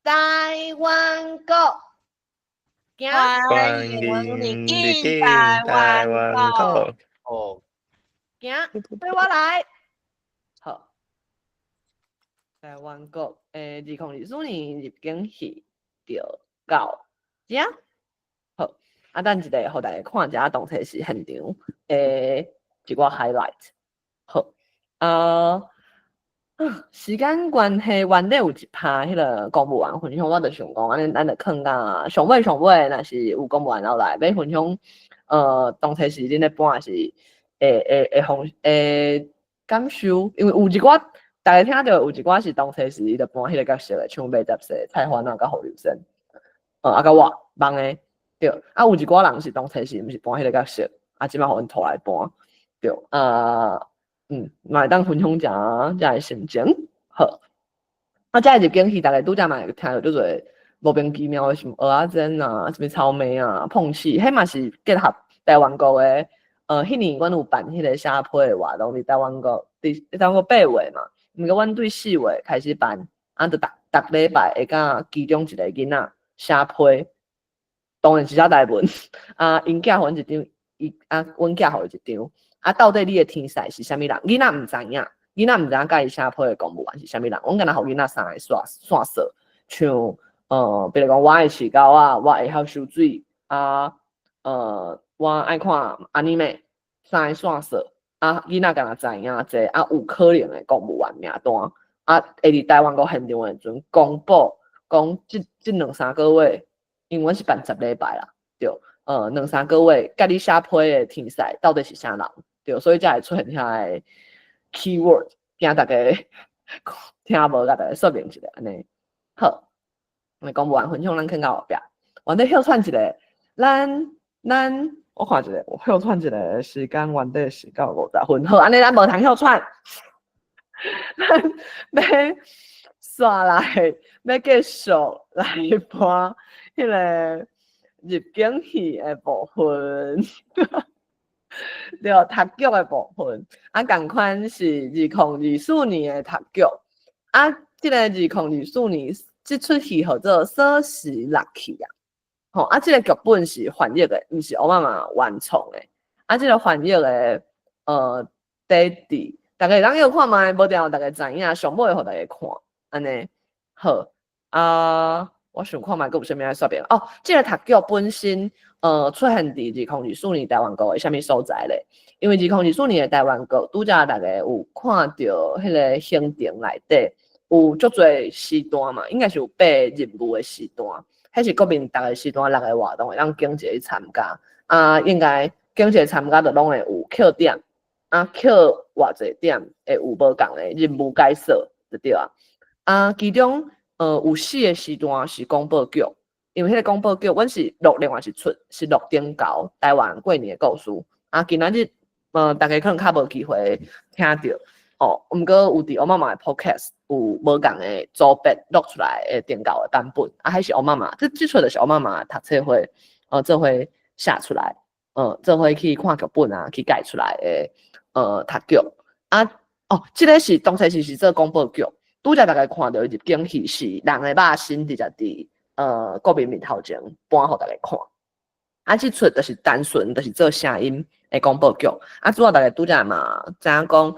S1: 台灣國。
S8: 歡迎入境台灣國。
S2: 哦。
S1: 行，綴我來。好。台灣國2024年入境戲就到遮。好，啊，等一下，予大家看一下當初是現場的一寡 highlight。好，啊，時間關係，原底有一趴彼个公務員分享，我就想講，按呢咱就囥到上尾上尾，若是有公務員後來欲分享，當初是恁咧搬是會會會感受，因為有一寡逐家聽著有一寡是當初是伊咧搬彼个角色的，像麥雜世、蔡歡仔佮胡劉仙，啊佮我夢的，對，啊有一寡人是當初是毋是搬彼个角色，啊這擺予𪜶拖來搬，對，啊。嘛會當分享一下遮的心情，好。啊，遮的入境戲，逐家拄才嘛會聽著足濟莫名其妙的什麼蚵仔煎啊，啥物草莓啊、碰瓷，彼嘛是結合台灣國的。彼年阮有辦彼个寫批的活動，佇台灣國，佇台灣國8月嘛，毋過阮對4月開始辦，啊，就逐逐禮拜會佮其中一個囡仔寫批，當然是寫台文，啊，𪜶寄予阮一張，伊啊，阮寄予伊一張。啊，到底你的天使是啥物人？囡仔毋知影，囡仔毋知影佮伊寫批的公務員是啥物人。阮敢若予囡仔三个線索，像比如講我愛飼狗仔，我會曉游水，啊，我愛看 anime，三个線索，啊，囡仔敢若知影這啊，有可能的公務員名單，啊，會佇台灣國現場的時陣公布，講這兩三個月因為阮是辦10禮拜啦，對，兩三個月，佮你寫批的天使到底是啥人？對，所以才會出現遐个 keyword，驚大家聽無，共大家說明一下按呢。好，我講完分享，咱囥到後壁，原底歇喘一下，咱我看一下，我歇喘一下時間原底是到50分，好，按呢咱無通歇喘，咱欲煞來，欲繼續來播彼个入境戲的部分，對，讀劇的部分，啊，仝款是2024年的讀劇，啊，這个2024年這齣戲號做《鎖匙落去》啊，吼，啊，這个劇本是翻譯的，毋是烏媽媽原創的，啊，這个翻譯的，底佇，逐家會當閣看覓，無定予逐家知影，上尾會予逐家看，按呢，好，啊。我想看覓閣有啥物愛說明哦。這个讀劇本身，出現佇2024年台灣國的啥物所在咧？因為2024年的台灣國，拄才逐家有看著彼个行程內底有足濟時段嘛，應該是有八個任務的時段，彼是國民逐个時段六个活動會當揀一個去參加。啊，應該揀一個參加就攏會有扣點，啊，扣偌濟點會有無仝的任務解鎖，就對啊。啊，其中有四个時段是廣播劇，因為彼个廣播劇，阮是錄另外一齣，是錄頂猴台灣過年的故事。啊，今仔日逐家可能較無機會聽著，哦，毋過有佇烏媽媽的 podcast 有無仝的組別錄出來的頂猴的版本，啊，彼是烏媽媽，這齣就是烏媽媽讀冊會，做伙寫出來，做伙去看劇本啊，去改出來的，讀劇。啊，哦，這个是當初是做廣播劇。拄才逐家看著入境戲是人的肉身直接佇國民面頭前搬予逐家看。啊，這齣就是單純就是做聲音的廣播劇。啊，主要逐家拄才嘛知影講，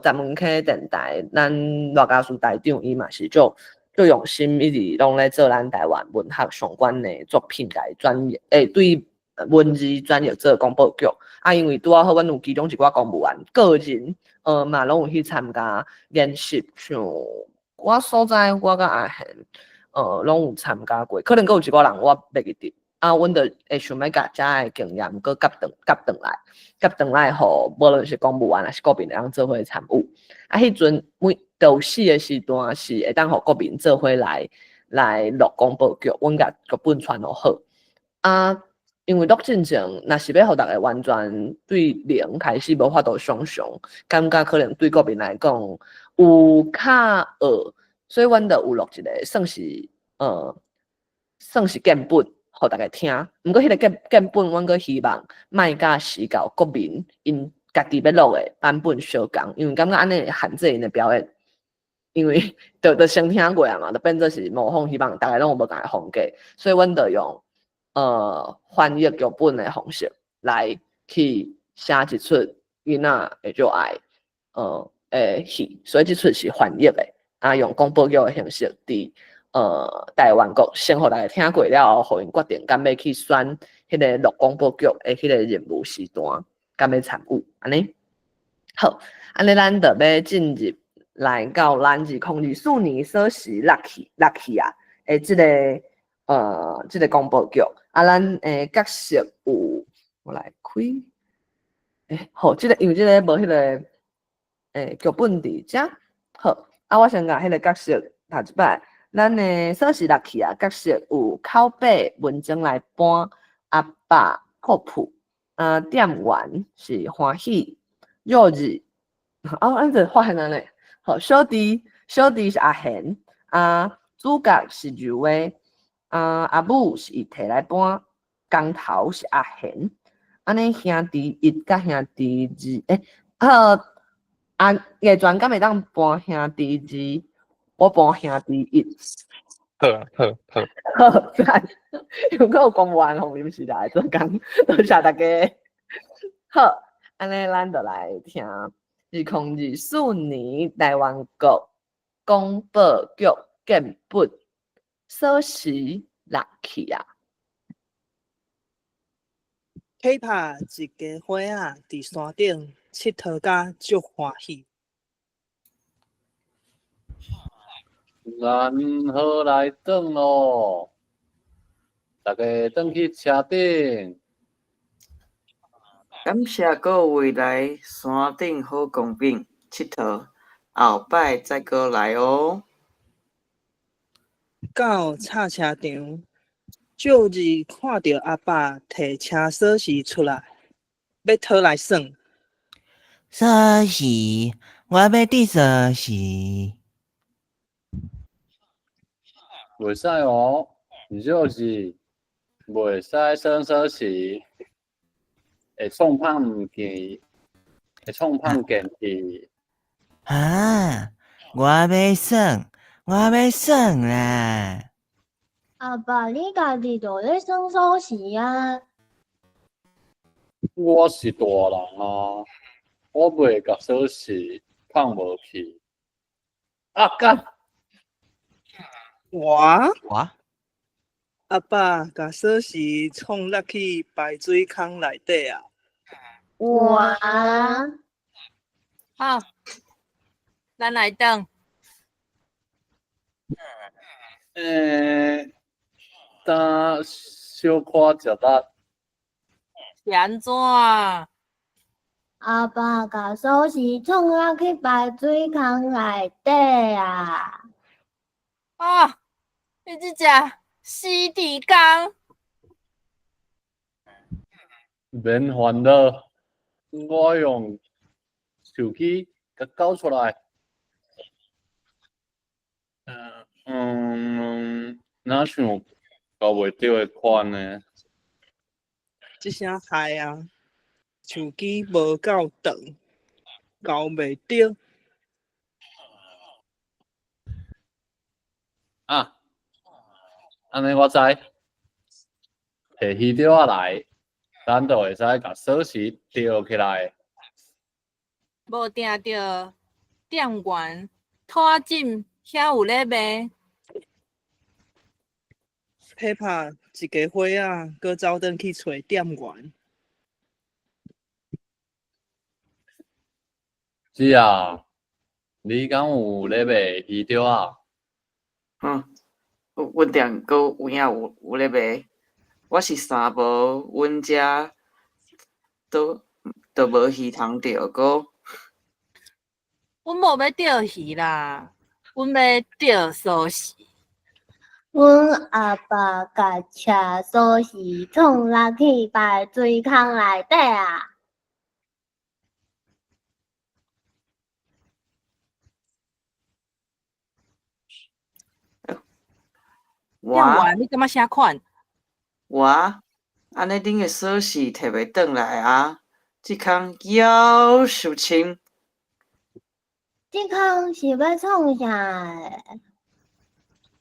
S1: 十門溪電台，咱賴家樹台長伊嘛是足足用心，一直攏咧做咱台灣文學相關的作品來轉譯，對文字轉譯做廣播劇。啊，因為拄仔好，阮有其中一寡公務員個人，嘛攏有去參加研習，像我所在，我佮阿賢，攏有參加過，可能閣有一寡人我袂記得。啊，阮就會想欲共遮的經驗閣夾轉夾轉來，夾轉來，予無論是公務員抑是國民會當做伙參與。啊，彼陣每有四个時段是會當予國民做伙來錄廣播劇，阮共劇本傳予好。啊，因為錄進前，若是欲予逐家完全對零開始無法度想像，感覺可能對國民來講有較學，所以阮就有錄一個算是建本，予逐家聽。毋過彼个建本，阮閣希望莫佮時到國民𪜶家己欲錄的版本相仝，因為感覺按呢會限制𪜶的表演。因為就先聽過啊嘛，就變做是模仿，希望逐家攏有無仝的風格，所以阮就用翻譯劇本的方式來去寫一齣囡仔會足愛的戲，所以這齣是翻譯的，啊用廣播劇的形式佇台灣國先予逐家聽過了後，予𪜶決定敢欲去選彼个錄廣播劇的彼个任務時段，敢欲參與，按呢。好，按呢咱就欲進入來到咱2024年鎖匙落去啊，的這个廣播劇，啊，咱的角色有，我來開，好，這个因為這个無彼个劇本佇遮，好，啊，我先共彼个角色讀一擺，咱的鎖匙落去啊，角色有口八文靜來搬，阿爸闊普，啊，店員是歡喜，若日，啊，按這發現安呢，好，小弟是阿賢，啊，主角是柔的。啊，阿母是伊提來搬，工頭是阿賢，按呢兄弟一佮兄弟二，好，啊，葉全敢會當搬兄弟二，我搬兄弟一。
S8: 好啊，好，好。
S1: 好，讚，因為閣有公務員予臨時來做工，多謝大家。好，按呢咱就來聽2024年台灣國廣播劇建本。鎖匙落去啊！
S5: 去拍一家伙仔佇山頂𨑨迌甲足歡喜。
S2: 咱好來轉囉，逐家轉去車頂。
S9: 感謝各位來山頂好光景𨑨迌，後擺再閣來喔！
S5: 到插車場，少二看著阿爸提車鎖匙出來，欲討來耍。
S7: 鎖匙，我欲佇鎖匙。
S2: 袂使哦，少二，袂使耍鎖匙，會創碰毋見，會創碰電器。
S7: 啊！我欲耍，我欲耍啦！
S4: 阿爸，你家己就咧耍鎖匙啊？
S2: 我是大人啊，我袂共鎖匙碰無去。啊幹！
S5: 我
S7: 我
S5: 阿爸共鎖匙創落去排水孔內底啊！
S4: 哇！
S6: 好，咱來轉。
S2: 今小可食力。
S6: 是按怎？
S4: 阿爸共鎖匙創落去排水孔內底啊！
S6: 啊！你這隻死豬公！
S2: 免煩惱，我用手機共攪出來。若像攪袂著的款呢？
S5: 這聲害啊！手機無夠長，攪袂著。
S2: 啊，按呢我知，提魚釣仔來，咱就會使共鎖匙釣起來。
S6: 無定著店員兔仔枕遐有咧賣。
S5: 拍拍一家伙仔，閣走轉去揣店員。
S2: 姊啊，你敢有咧賣魚釣仔？
S9: 阮店閣有影有咧賣。我是三無，阮遮都無魚通釣閣。
S6: 阮無欲釣魚啦，阮欲釣鎖匙。
S4: 阮阿爸共車鎖匙創落去排水孔內底啊！
S9: 我
S6: 店員，你感覺啥款？
S9: 我按呢，恁的鎖匙提袂轉來啊！這空夭壽深。
S4: 這空是欲創啥？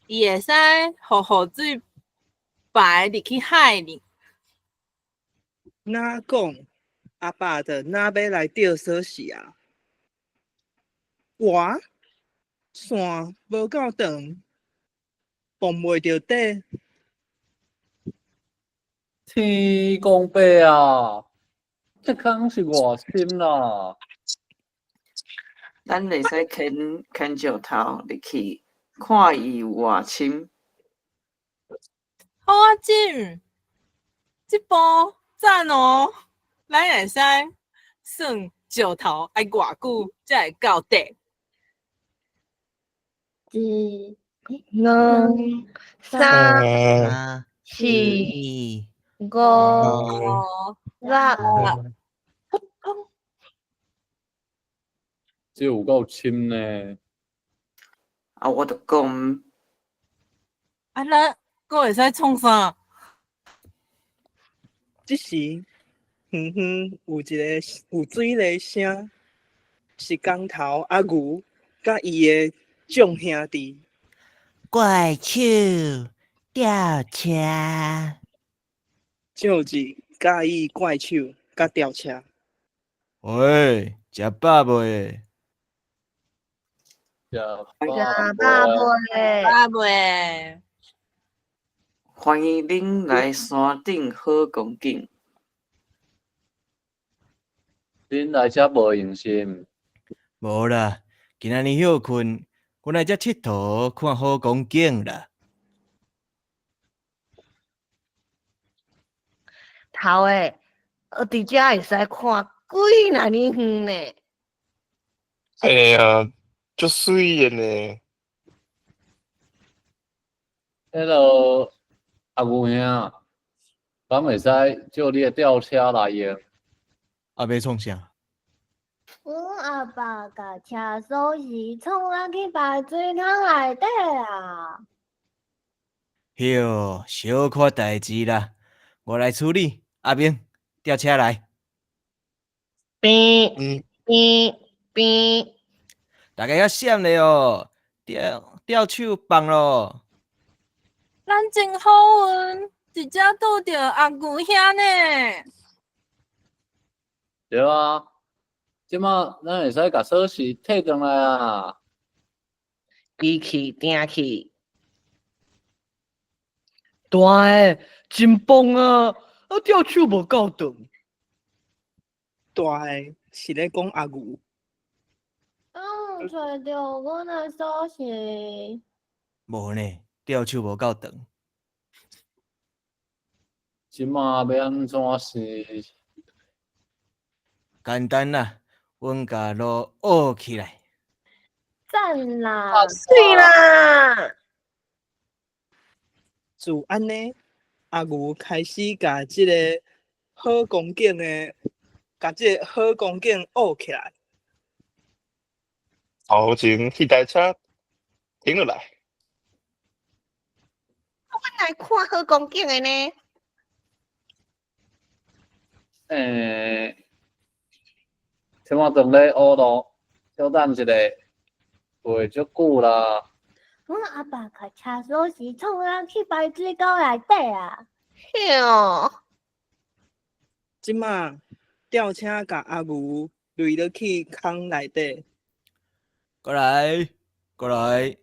S6: 伊會使予雨水排入去海裡。
S5: 若講阿爸就若欲來釣鎖匙啊？我線無夠長，碰袂著底。
S2: 天公伯啊，這空是偌深啦！
S9: 咱會使牽牽石頭入去，看伊有偌深。
S6: 兔仔枕，這步讚哦！咱會使算石頭愛偌久才會到底？
S4: 一、
S1: 兩、三、
S7: 三、
S1: 四、
S7: 四、
S1: 五、
S6: 五、
S1: 六。
S6: 六。
S2: 這有夠深呢！
S9: 啊，我就講，
S6: 啊，咱閣會使創啥？
S5: 這時，遠遠有一个有水螺聲，是工頭阿牛佮伊的眾兄弟。
S7: 怪手吊車。
S5: 少二佮意怪手佮吊車。
S7: 喂，食飽未？
S2: 食
S1: 食飽未？
S6: 飽未？
S9: 歡迎恁來山頂好光景。
S2: 恁來遮無閒是毋？
S7: 無啦，今仔日歇睏，阮來遮𨑨迌看好光景啦。
S1: 頭的，佇遮會使看幾若爾遠呢。
S8: 哎呀，足媠的呢！
S2: 彼落阿牛兄，敢會使借你的吊車來用？
S7: 啊，欲創啥？
S4: 阮阿爸共車鎖匙創啊去排水孔內底啊！
S7: 喲，小可代誌啦，我來處理。阿明，吊車來。
S1: 嗶嗶嗶！
S7: 大家較閃咧哦，吊吊手放咯。
S6: 咱真好運，佇遮拄著阿牛兄呢。
S2: 對啊，這馬咱會使共鎖匙提轉來啊！
S1: 機器定去，大的真棒啊！啊，吊手無夠長。
S5: 大的是咧講阿牛。
S4: 敢有揣著阮的鎖匙？
S7: 無呢，吊手無夠長。
S2: 這馬欲按怎是？
S7: 簡單啦，阮共路挖起來。
S4: 讚啦！
S1: 媠啦！
S5: 自按呢，阿牛開始共這個好光景的，共這個好光景挖起來。
S8: 頭前彼台車停落來。
S1: 阮來看好光景的呢。
S2: 欸，這馬當咧挖路，小等一下，袂足久啦。
S4: 阮阿爸共車鎖匙創啊去排水溝內底啊！
S1: 喲，
S5: 這馬吊車共阿牛墜落去空內底。
S7: 過來，過來，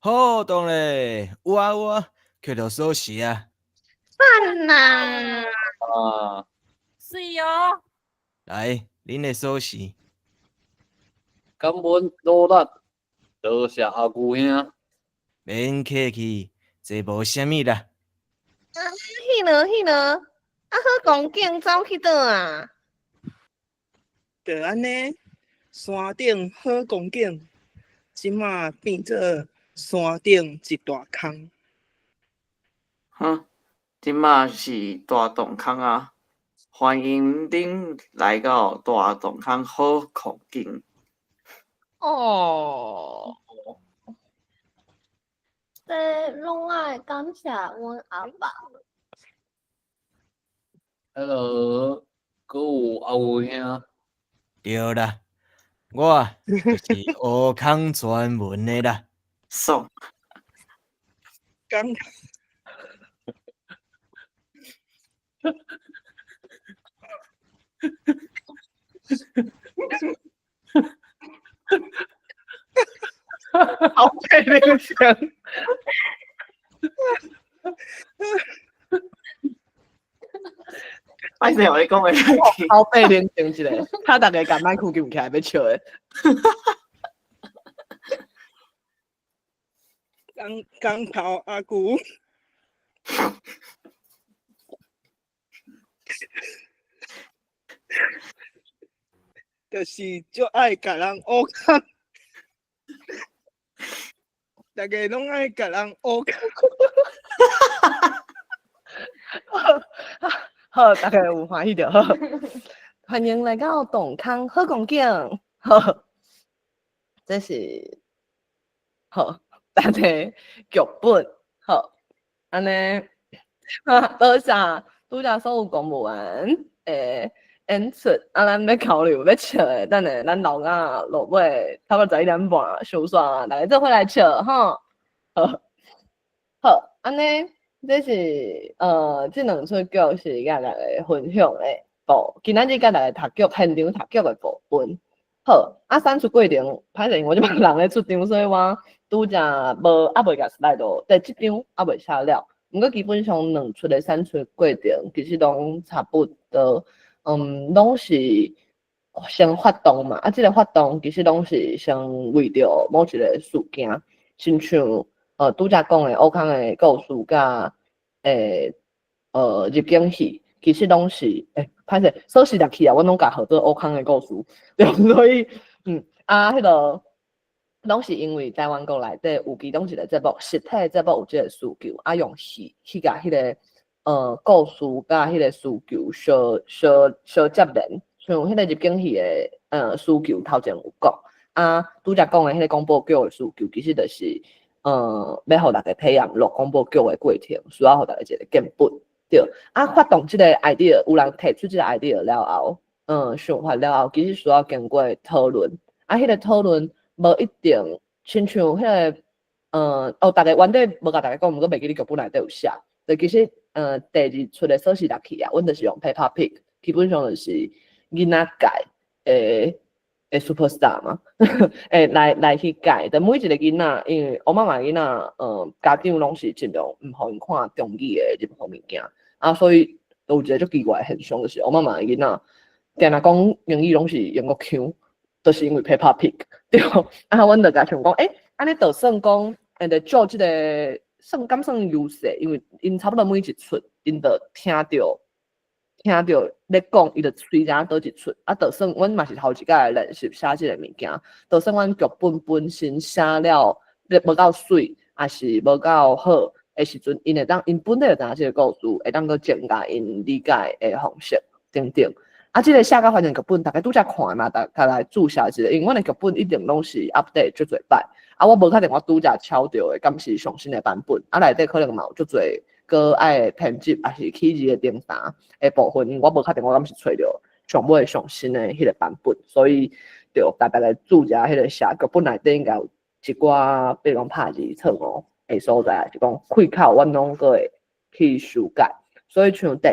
S7: 好動咧，有啊有啊，撿著鎖匙啊！
S1: 讚啦！
S2: 啊，
S6: 媠哦！
S7: 來，恁的鎖匙。
S2: 敢阮努力，多謝阿牛兄。
S7: 免客氣，這無啥物啦。
S1: 啊，彼落彼落，啊好光景走去佗啊？
S5: 就按呢，山頂好光景，這馬變做山頂一大空。
S9: 哼，這馬是大洞空啊！歡迎恁來到大洞空好光景。
S1: 哦，
S4: 這攏愛感謝阮阿爸。
S2: 彼落閣有阿牛兄。
S7: 對啦，我就是挖空專門的啦。
S9: 爽。
S5: 剛。
S1: 好配那個聲。
S9: 歹勢，我咧講袂落去。
S1: 好配冷靜一下，他逐家共麥克撳起來欲笑的。
S5: 剛剛頭阿牛。就是足愛共人挖空，逐家攏愛共人挖空。
S1: 好，大家有歡喜就好。歡迎來到洞空好光景。好，這是好，咱的劇本。好，按呢，多謝拄才所有公務員的演出，啊，咱欲交流欲笑的，等下咱老仔落尾差不多11點半收煞啊，大家做伙來笑吼。好，好，按呢，這是這兩齣劇是共大家分享的部，今仔日共大家讀劇現場讀劇的部分。好，啊，產出過程，歹勢，我這擺人咧出場，所以我拄才無猶未共 slide 到，佇這張猶未寫了。毋過基本上兩齣的產出過程其實攏差不多，攏是先發動嘛，啊，這個發動其實攏是先為著某一個事件，親像拄才講的烏空的故事佮入境戲，其實攏是欸，歹勢，鎖匙入去啊，阮攏共號做烏空的故事，對，所以啊，彼個攏是因為台灣國內底有其中一個節目，實體節目有這個需求，啊，用戲去共彼個故事佮彼個需求相相相接連，像彼個入境戲的需求頭前有講，啊，拄才講的彼個廣播劇的需求，其實就是欲予逐家體驗錄廣播劇的過程，需要予逐家一個見本，對。啊，發動這個 idea，有人提出這個 idea 了後，想法了後，其實需要經過討論，啊，彼個討論無一定親像彼個，哦，逐家原底無共逐家講，毋過袂記得劇本內底有寫，就其實，第二出的鎖匙入去啊，阮就是用 Peppa Pig，基本上就是囡仔界的 superstar 嘛，會來去改，但每一個囡仔，因為我媽媽囡仔，家長攏是盡量毋予𪜶看中語的任何物件，啊，所以有一個足奇怪的現象，就是我媽媽的囡仔，定定講英語攏是英國腔，就是因為 Peppa Pig，對，啊，阮就共想講，欸，按呢就算講，會做這個算敢算優勢，因為𪜶差不多每一出，𪜶就聽著咧講，伊就隨知影佗一出，啊，就算阮嘛是頭一擺練習寫這個物件，就算阮劇本本身寫了無夠媠，抑是無夠好的時陣，𪜶會當𪜶本底就知影這個故事，會當閣增加𪜶理解的方式等等。啊，這個寫甲反正劇本，逐家拄才看的嘛，逐家來注釋一下，因為阮的劇本一定攏是 update 足濟擺，啊，我無確定我拄才抄著的敢是上新的版本，啊，內底可能嘛有足濟閣愛編輯，抑是起字的頂層的部分，因為我無確定我敢是揣著上尾上新的彼個版本，所以就逐家來注一下彼個寫劇本內底應該有一寡，比如講拍字錯誤的所在，是講開口，阮攏閣會去修改。所以像第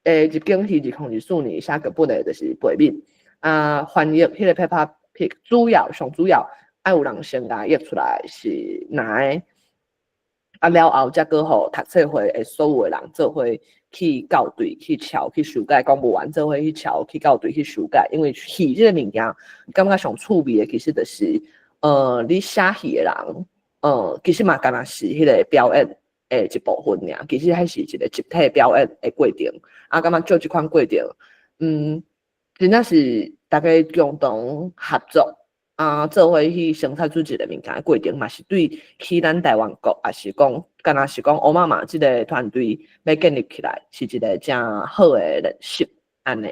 S1: 一，入境戲2024年寫劇本的，就是背面啊，翻譯彼個 Peppa Pig 主要上主要愛有人先共譯出來是哪个，啊了後才閣予讀冊會的所有的人做伙去校對、去抄、去修改，公務員做伙去抄、去校對、去修改。因為戲這個物件，感覺上趣味的其實就是，你寫戲的人，其實嘛敢若是彼個表演的一部分爾，其實彼是一個集體表演的過程。啊，感覺做這款過程，真正是逐家共同合作，啊，做伙去生產出一個物件的過程，嘛是對起咱台灣國，抑是講，敢若是講烏媽媽這個團隊欲建立起來，是一個誠好的練習，按呢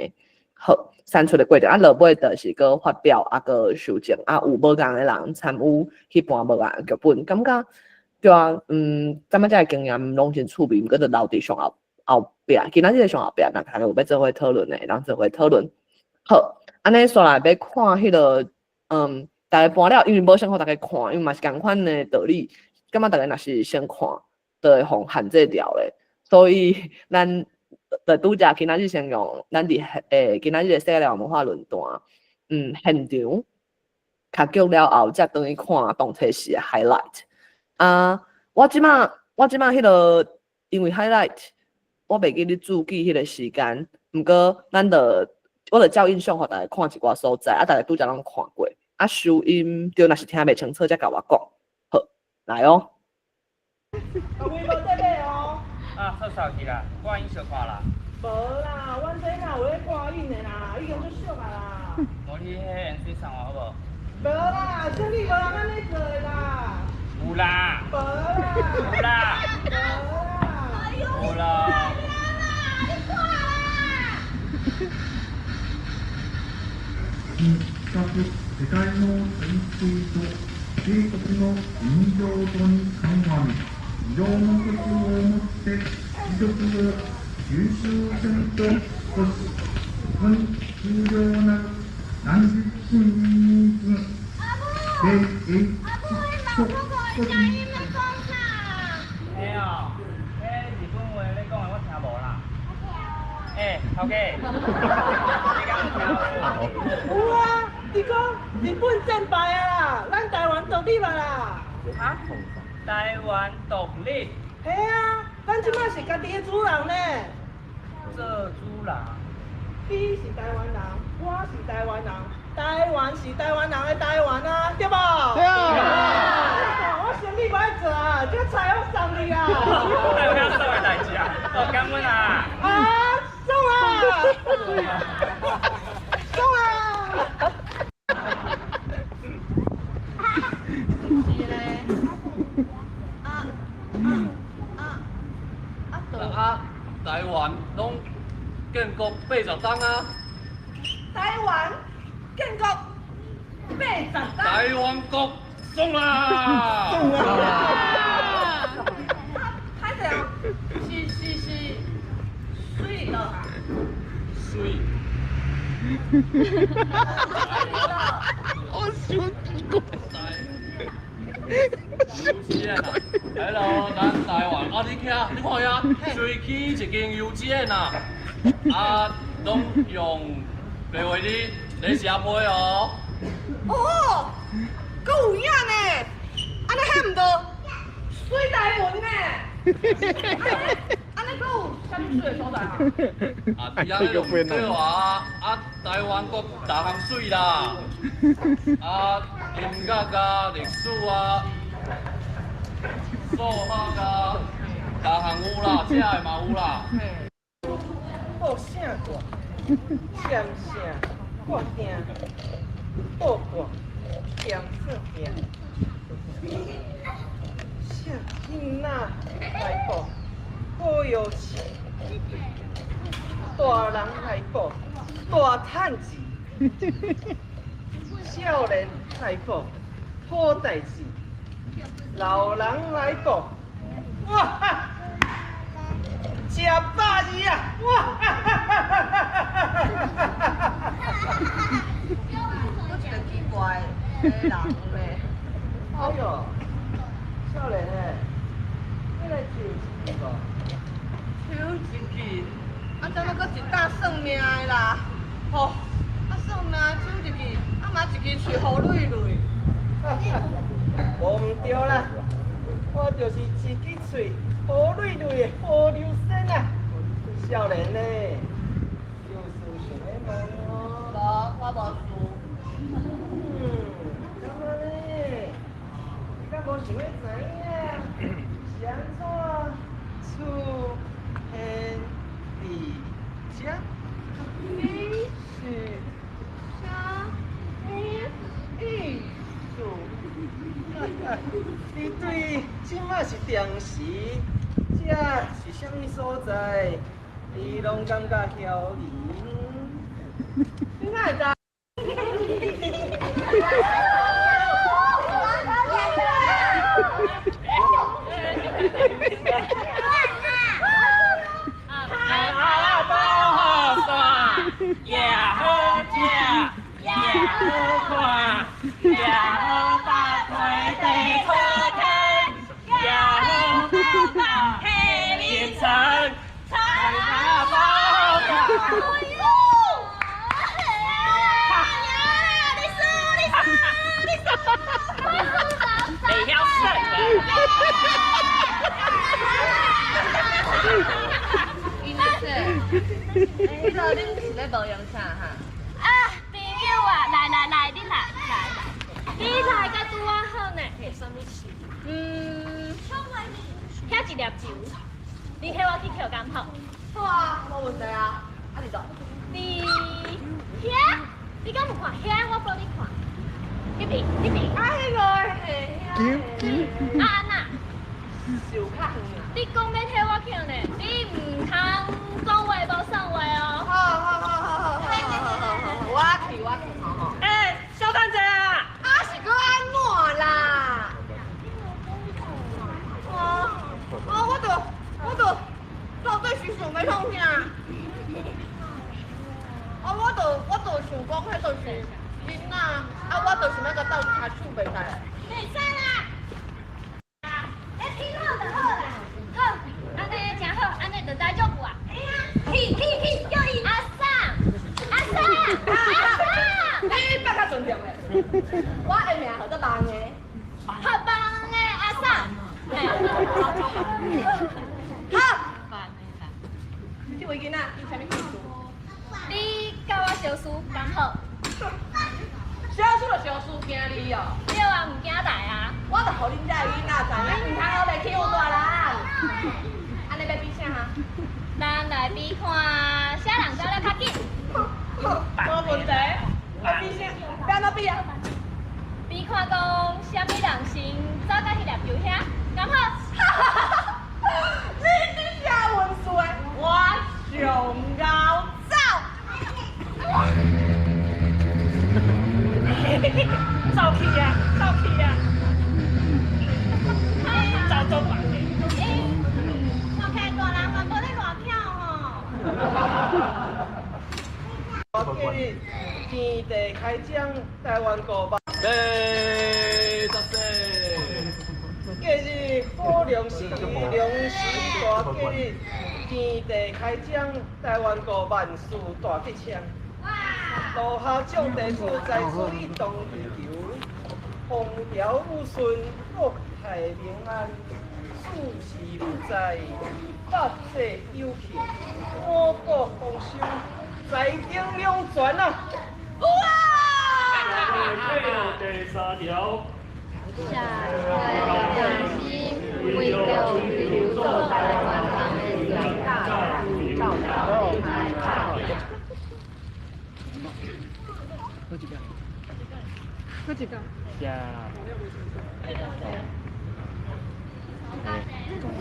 S1: 好產出的過程。啊，落尾就是閣發表，啊，閣修正，啊，有無仝的人參與去搬無仝劇本，感覺對啊，感覺這個經驗攏真趣味，毋過就留佇上後後壁，今仔日上後壁，若逐家有欲做伙討論的，會當做伙討論。好，按呢煞來欲看彼個，逐家搬了，因為無先予逐家看，因為嘛是仝款的道理，感覺逐家若是先看，就會予限制牢咧。所以咱就拄才今仔日先用咱佇今仔日的世界文化論壇，現場較劇了後，才轉去看當初時的 highlight。啊，我這擺彼個因為 highlight，我袂記咧注記彼個時間，毋過咱就我就照印象予逐家看一寡所在，啊，逐家拄才攏看過，啊，收音對，若是聽袂清楚，才共我講。好，來哦。
S10: 啊，出手去啦，掛影相看啦。
S5: 無啦，阮這哪有咧掛影的啦，已經足俗啊啦。
S10: 無你彼鹽水送我好無？
S5: 無啦，生意無人按呢做的啦。
S10: 有啦。
S5: 無啦。
S10: 有啦。
S5: 無啦。
S10: 有啦。
S5: 你看啦。
S11: 全く世界の水水と米国の人情とに関わり、異常の曲をもって威力を吸収せんとこし、世に重要な難事新人米英と国
S10: 嘿哦，彼日本話咧講的我聽無啦。欸，頭家，你敢有聽有？
S5: 有啊，伊講日本戰敗啊啦，咱台灣獨立啊啦。
S10: 哈？台灣獨立？
S5: 嘿啊，咱這擺是家己的主人呢。
S10: 做主人。
S5: 你是台灣人，我是台灣人，台灣是台灣人的台灣啊，對無？對。我生意無愛做啊，這菜我送你啊。
S10: 哪有遐爽的代誌啊？哦，感恩啊。
S5: 啊，爽爽啊！
S1: 是咧。啊啊啊啊！
S2: 啊，台灣攏建國80冬啊！
S5: 台灣建國80冬。
S2: 台灣國爽啦！
S5: 爽啦！
S1: 歹勢哦，是水咯。
S2: 水。
S8: 我想奇怪。
S2: 幼稚園啊，Hello，咱台灣啊，你徛，你看遐，隨起一間幼稚園啊，啊，攏用白話字咧寫批哦。
S5: 哦，閣有影呢，按呢彼毋著水台文呢？按呢閣有啥物水的所在啊？
S2: 啊，伫遐咧就對啊，啊，台灣國逐項水啦，啊，音樂啊，歷史啊，數學啊，逐項有啦，食的嘛有啦。
S5: 報啥卦？占啥卦定？報卦兼算命。啥囡仔來報好藥市，大人來報大趁錢，少年來報好代誌，老人來報哇哈！食百二啊！哇哈哈哈哈哈哈！
S1: 閣一個奇怪的人咧。
S5: 哎喲，少年的，你來抽一支無？
S1: 抽一支，啊，怎啊閣一搭算命的啦？吼，啊算命抽一支，啊嘛一支喙予累累。
S5: 無毋對啦，我就是一支喙予累累的胡流仙啊！少年呢，有事想欲問哦？
S1: 無，我無事。
S5: 嗯，敢按呢？你敢無想欲知影是按怎出現佇遮？
S1: 你是啥物意思？
S5: 你對這馬是電時，這是啥物所在？你攏感覺曉人？
S1: 你哪會知？
S10: 啊，宝山，也好食，也好看，也好搭配地出天，也好搭配林城，啊，宝山。你曉算
S1: 伊那说，迄个恁是咧无用啥哈？
S12: 啊，朋友啊，來來來，你來來來，你來甲拄仔好呢。
S1: 啥物事？嗯，
S12: 遐一粒球，你替我去抾敢好？
S1: 好啊，無問題啊。啊，佇佗？
S12: 佇遐，你敢有看遐？我報你看。彼邊，彼邊。
S1: 啊，彼個嘿，
S8: 球球。
S12: 啊，按怎？
S1: 是有較遠啊。
S12: 你講欲替我抾呢？你毋通講話無算話哦。
S1: 好好好好好好好好好，我去我去，吼吼。
S10: 欸，稍等一下啊！
S1: 啊，是閣按怎啦？哦，哦，我著到底是想欲創啥？啊，我著想講，彼就是囡仔，啊，我著想欲共鬥跤手袂使。
S12: 袂使啦！欸，聽好就好啦。好，按呢誠好，按呢就大丈夫啊。去去去，叫伊阿桑，阿桑，阿桑。
S1: 你捌較尊重咧？我的名號做夢的。
S12: 好夢的阿桑。
S1: 好。這位囡仔，你啥物意思？
S12: 你佮我相輸，敢好？
S1: 相輸就相輸，驚你哦？
S12: 對啊，毋驚來啊。
S1: 我就予恁遮的囡仔知影，毋通烏白欺負大人。按呢欲比啥哈？
S12: 咱來比看，啥人走得較緊。
S5: 无问题。啊，比啥？欲按怎比啊？
S12: 比看讲啥物人先走到彼粒球遐，敢好？
S5: 你这写文字的，我上𠢕走。走去啊，走去啊！走做别的。
S12: 欸，看起来大人嘛无咧偌巧吼。
S5: 今日天地开张，台湾五百。
S2: 八十四。
S5: 今日好粮食，粮食大吉日，天地开张，台湾国万事大吉祥。落下种地主，在此一动地球，风调雨顺，国泰民安，四时有财，百济有庆，五谷丰收，财丁两全啊！有啊！
S13: 第三条。
S14: 社会良心，为著追求做台湾人的尊严佮自由，斗阵来拍拼。
S5: 搁一个，搁一个。
S10: 呀。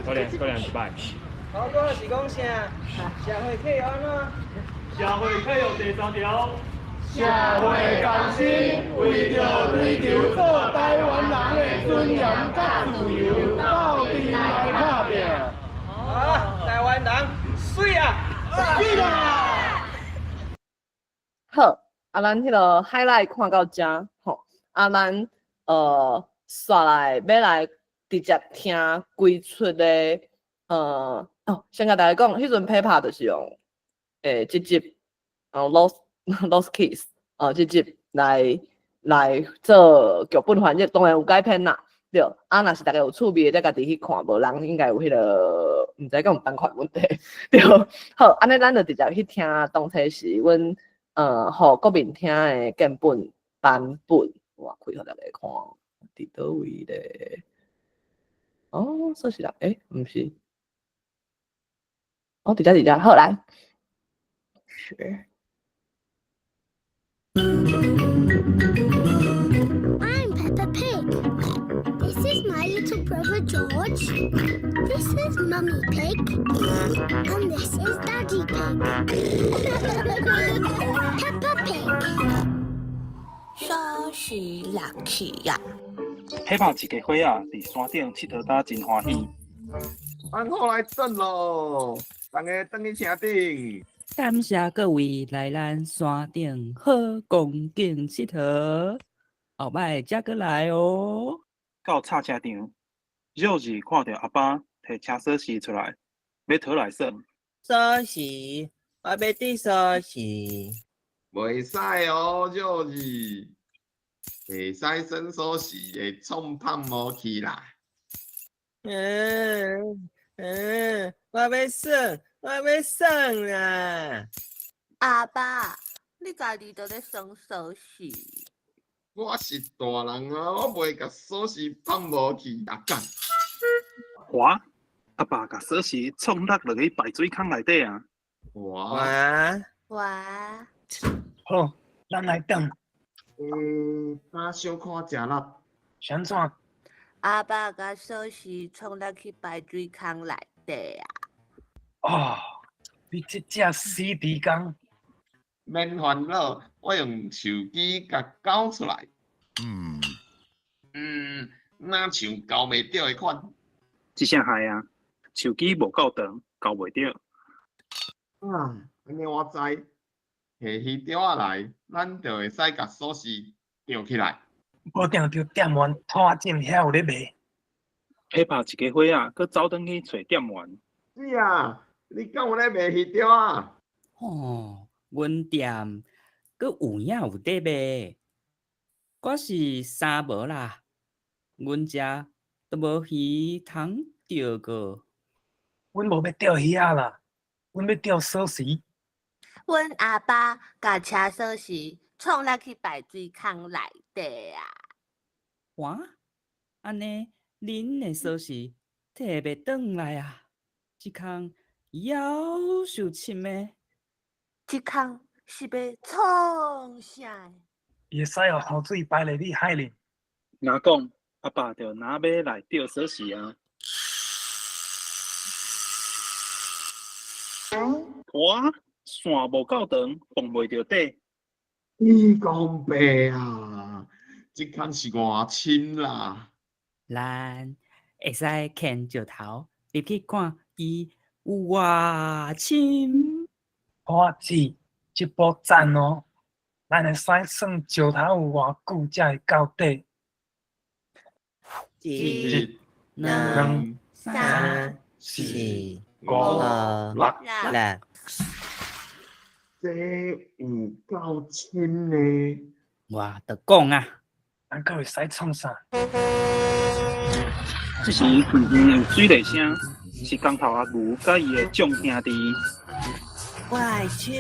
S10: 过两过两摆。
S5: 好，我是讲啥？社会契约按怎？
S13: 社会契约第三条。
S11: 社会共心，为著追求做台湾人的尊严佮自由，斗阵来拍拼。
S5: 啊，台湾人，媠啊！媠啊！
S1: 好，啊，咱彼个 highlight 看到遮吼，啊，咱煞來欲來直接聽規齣的，哦，先共大家講，彼陣 Peppa 就是用這集，Lost Kids，這集來做劇本翻譯，當然有改編啦，對，啊，若是大家有趣味的，才家己去看，無人應該有彼個，毋知敢有版權問題，對，好，按呢咱就直接去聽當初時阮予國民聽的建本版本，我開予大家看，佇佗位咧？哦，說是啦，欸，毋是，哦，佇遮佇遮，好來。是。
S15: I'm Peppa Pig. This is my little brother George. This is Mummy Pig. And this is Daddy Pig. Peppa Pig.
S16: 鎖匙落去啊！
S17: 彼拍一家伙仔佇山頂𨑨迌甲真歡喜。
S18: 咱好來轉囉，逐家轉去車頂。
S19: 感謝各位來咱山頂好光景𨑨迌，後擺才閣來哦。
S17: 到拆車場，若二看著阿爸提車鎖匙出來，欲討來耍。
S5: 鎖匙，我欲佇鎖匙。
S18: 袂使哦，若二，袂使耍鎖匙會創碰無去啦。
S5: 我欲耍，我欲耍啦！
S16: 阿爸，你家己都咧耍鎖匙。
S18: 我是大人啊，我袂共鎖匙碰無去啊！干！
S17: 哇！阿爸共鎖匙創落落去排水孔內底啊！
S18: 哇！
S16: 哇！
S20: 好，咱來轉。
S18: 敢小可食力。
S20: 是按怎？
S16: 阿爸共鎖匙創落去排水孔內底啊！
S20: 哦，你這隻死豬公！
S18: 免煩惱，我用手機共攪出來。若像攪袂著的款。
S17: 這啥害啊？手機無夠長，攪袂著。
S18: 啊，按呢我知，提魚釣仔來，咱就會使共鎖匙釣起來。
S20: 無定著店員拖進遐有咧賣。
S17: 彼拍一家伙仔，閣走轉去揣店員。
S18: 是啊，你敢有咧賣魚釣仔？
S19: 吼，阮店閣有影有佇賣，我是衫無啦，阮遮都無魚通釣過。
S20: 阮無欲釣魚仔啦，阮欲釣鎖匙。
S16: 阮阿爸共車鎖匙創落去排水孔內底啊！
S19: 哇，按呢恁的鎖匙提袂轉來啊？這空夭壽深的。
S16: 這空是欲創啥？
S20: 伊會使予雨水排入去海裡。
S17: 若講阿爸就若欲來吊鎖匙啊！我線無夠長，碰袂著底。
S18: 你講白啊，這空是偌深啦？
S19: 咱會使牽石頭入去看伊有偌深。
S20: 我知，這步讚哦！咱會使算石頭有偌久才會到底。
S18: 一、
S20: 兩、
S18: 三、
S20: 四、
S18: 五、
S20: 六、
S18: 六。這有夠深呢！
S19: 我就講啊，
S20: 咱閣會使創啥？
S17: 這時遠遠有水螺聲，是工頭阿牛佮伊的眾兄弟。
S21: 怪手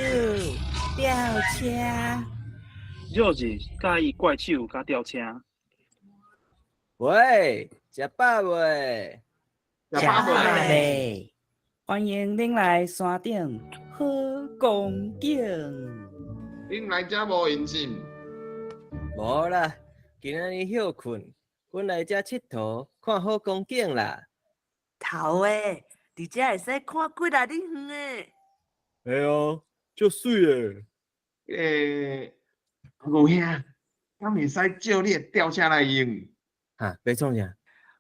S21: 吊車，
S17: 若日佮伊怪手佮吊車。
S7: 喂，食飽未？
S19: 食飽未？歡迎恁來山頂好光景。
S18: 恁來遮無閒是毋？
S7: 無啦，今仔日歇睏，阮來遮𨑨迌，看好光景啦。
S16: 頭的，佇遮會使看幾若里遠的。
S7: 會啊，足媠的。
S18: 彼個阿牛兄，敢會使借你的吊車來用？
S7: 哈，欲創啥？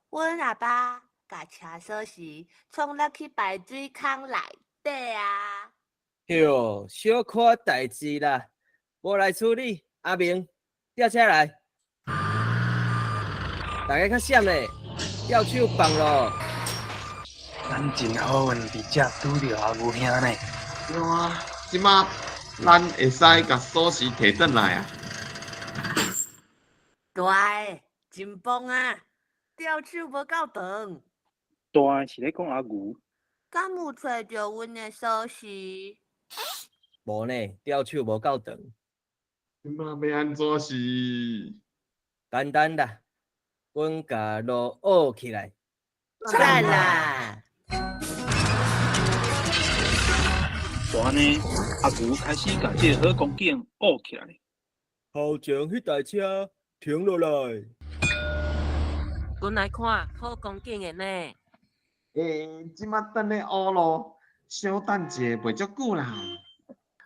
S16: 阮阿爸共車鎖匙創落去排水孔內底啊！
S7: 喲，小可代誌啦，我來處理。阿明，吊車來，大家較閃咧，吊手放囉。
S20: 咱真好運佇遮拄著阿牛兄呢。
S18: 對啊，這馬咱會使共鎖匙提轉來啊！
S16: 大的，真棒啊！吊手無夠長。
S17: 大的是咧講阿牛。
S16: 敢有揣著阮的鎖匙？
S7: 無呢，吊手無夠長。
S18: 這馬欲按怎是？
S7: 簡單啦，阮共路挖起來。
S16: 讚啦！
S17: 就按呢，阿牛開始共這个好光景挖起來。
S7: 頭前彼台車停落來。
S22: 阮來看好光景的呢。
S18: 欸，這馬等咧挖路，小等一下袂足久啦。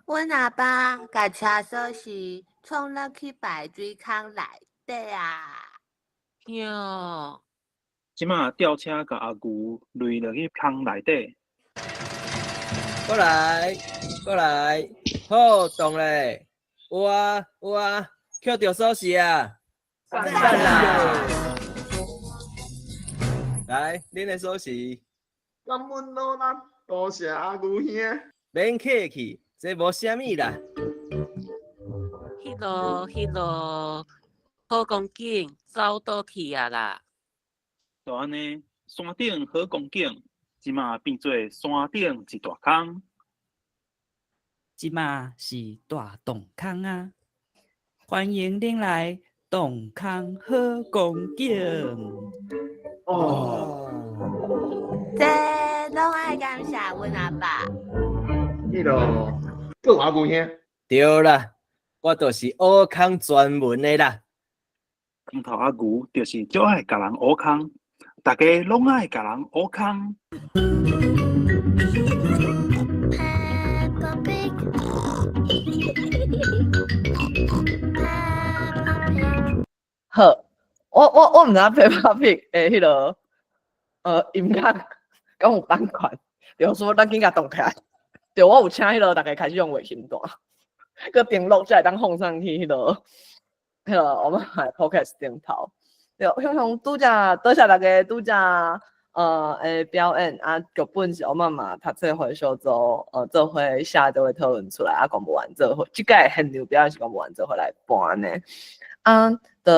S16: 阮阿爸共車鎖匙創落去排水孔內底啊！
S22: 喲，
S17: 這馬吊車共阿牛擂落去空內底。
S7: 過來，過來，好動咧！有啊，有啊，抾著鎖匙啊！讚啦！來，恁的鎖匙。
S18: 感恩老力，多謝阿牛兄。
S7: 免客氣，這無啥物啦。
S22: 彼落彼落好光景走倒去啊啦！
S17: 就按呢，山頂好光景，這馬變做山頂一大空。
S19: 這馬是大洞空啊！歡迎恁來洞空好光景。
S18: 哦，
S16: 這攏愛感謝阮阿爸。
S18: 彼落，閣有阿牛兄。
S7: 對啦，我就是挖空專門的啦。
S17: 工頭阿牛就是足愛共人挖空，大家攏愛共人挖空。
S15: Peppa Pig. Peppa Pig.
S1: 好，我毋知影 Peppa Pig 的彼个音樂敢有版權，就說咱緊共動起來。對，我有請彼个大家開始用衛星帶，閣登錄才會當放上去彼个我們的 Podcast 頂頭。對，雄雄拄則多謝大家拄則的表演啊，劇本是我媽媽讀冊會小組做伙寫做伙討論出來啊，公務員做伙，這屆現場表演是公務員做伙來搬呢。啊，就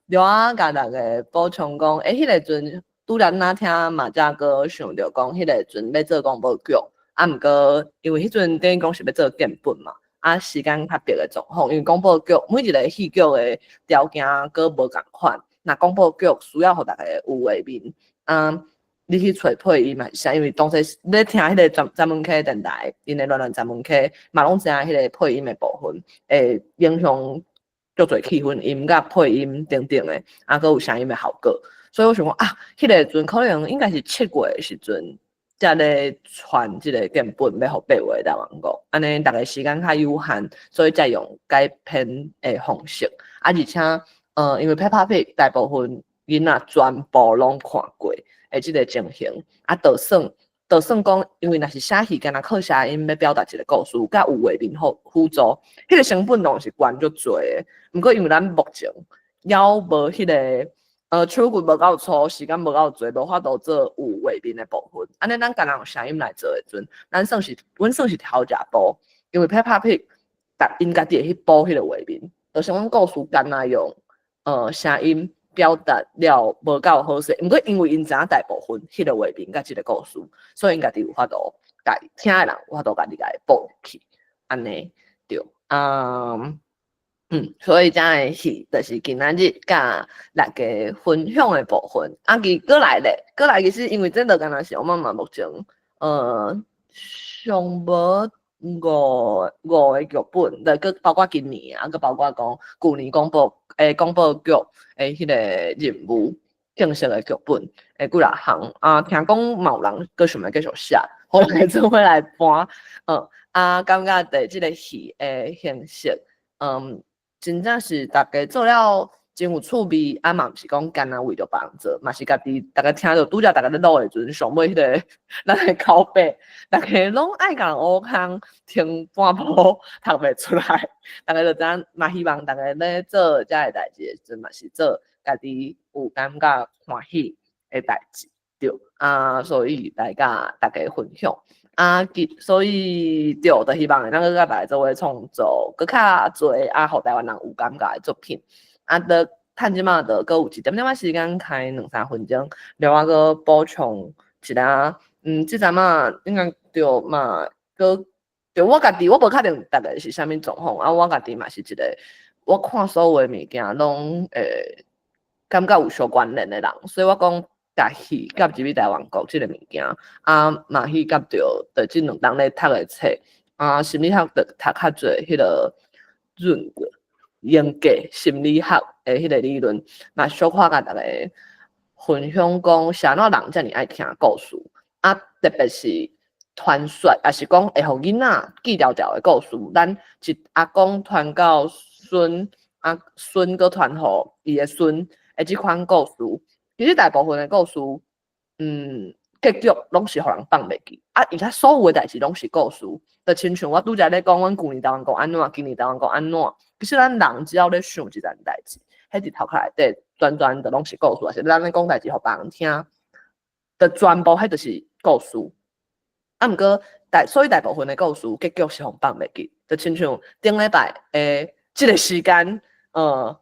S1: 劉仔共大家補充講，欸，彼个陣拄則若聽馬家哥想著講，彼个陣欲做廣播劇，啊，毋過因為彼陣等於講是欲做建本嘛，啊，時間較迫的狀況，因為廣播劇每一个戲劇的條件閣無仝款，若廣播劇需要予大家有畫面，啊，你去揣配音嘛是啥，因為當時咧聽彼個專專門科電台，𪜶的亂亂專門科嘛攏知影彼個配音的部分會影響足濟氣氛，音佮配音等等的，啊，閣有聲音的效果。所以我想講啊，彼個時陣可能應該是7月的時陣，才咧傳這個劇本欲予八月台灣國，按呢逐家時間較有限，所以才用改編的方式。啊，而且，因為 Peppa Pig 大部分囡仔全部攏看過的這個情形，啊，就算講，因為若是寫戲，敢若靠聲音欲表達一個故事，佮有畫面輔助，彼個成本攏是懸足濟的。毋過因為咱目前猶無彼個，手骨無夠粗，時間無夠濟，無法度做有畫面的部分。按呢，咱敢若用聲音來做的時陣，阮算是頭一步，因為 Peppa Pig，𪜶家己會去補彼個畫面，就是阮故事敢若用聲音表達了無夠好勢，毋過因為𪜶知影大部分彼個畫面佮這個故事，所以𪜶家己有法度共聽的人有法度家己共伊補入去，按呢對，所以遮的戲就是今仔日佮大家分享的部分。啊，其過來咧，過來其實因為這就敢若是我媽媽目前，上無五個劇本，就閣包括今年啊，閣包括講舊年廣播劇的彼個任務正式的劇本的幾若項啊，聽講嘛有人閣想欲繼續寫，予大家做伙來搬，啊，感覺佇這個戲的形式，真正是逐家做了真有趣味，啊嘛毋是講干焦為著別人做，嘛是家己逐家聽著拄才逐家咧錄的時陣，上尾彼個咱的口白，逐家攏愛共人烏空，停半晡讀袂出來，逐家就知影，嘛希望逐家咧做遮个代誌的時陣，嘛是做家己有感覺歡喜的代誌，對，啊，所以來佮大家分享。啊，所以對，就希望會當閣佮大家做伙創作閣較濟啊，予台灣人有感覺的作品。啊，就趁這馬就閣有一點點仔時間，開兩三分鐘，另外閣補充一下。這陣仔應該對嘛，閣對我家己，我無確定逐个是啥物狀況。啊，我家己嘛是一個，我看所有的物件攏會感覺有相關聯的人，所以我講。共戲佮入去台灣國這個物件，啊，嘛去佮著，就這兩冬咧讀的冊，啊，心理學就讀較濟彼個榮格、榮格心理學的彼個理論，嘛小可共逐家分享講，啥物人遮爾愛聽故事，啊，特別是傳說，抑是講會予囡仔記牢牢的故事，咱一阿公傳到孫，啊，孫閣傳予伊的孫的這款故事。其實大部分的故事，結局攏是予人放袂記。啊，而且所有的代誌攏是故事，就親像我拄才咧講，阮舊年台灣國按怎，今年台灣國按怎。其實咱人只要咧想一件代誌，彼佇頭殼內底，全全就攏是故事，抑是咱咧講代誌予別人聽，就全部彼就是故事。啊，毋過所以大部分的故事結局是予人放袂記，就親像頂禮拜的這個時間，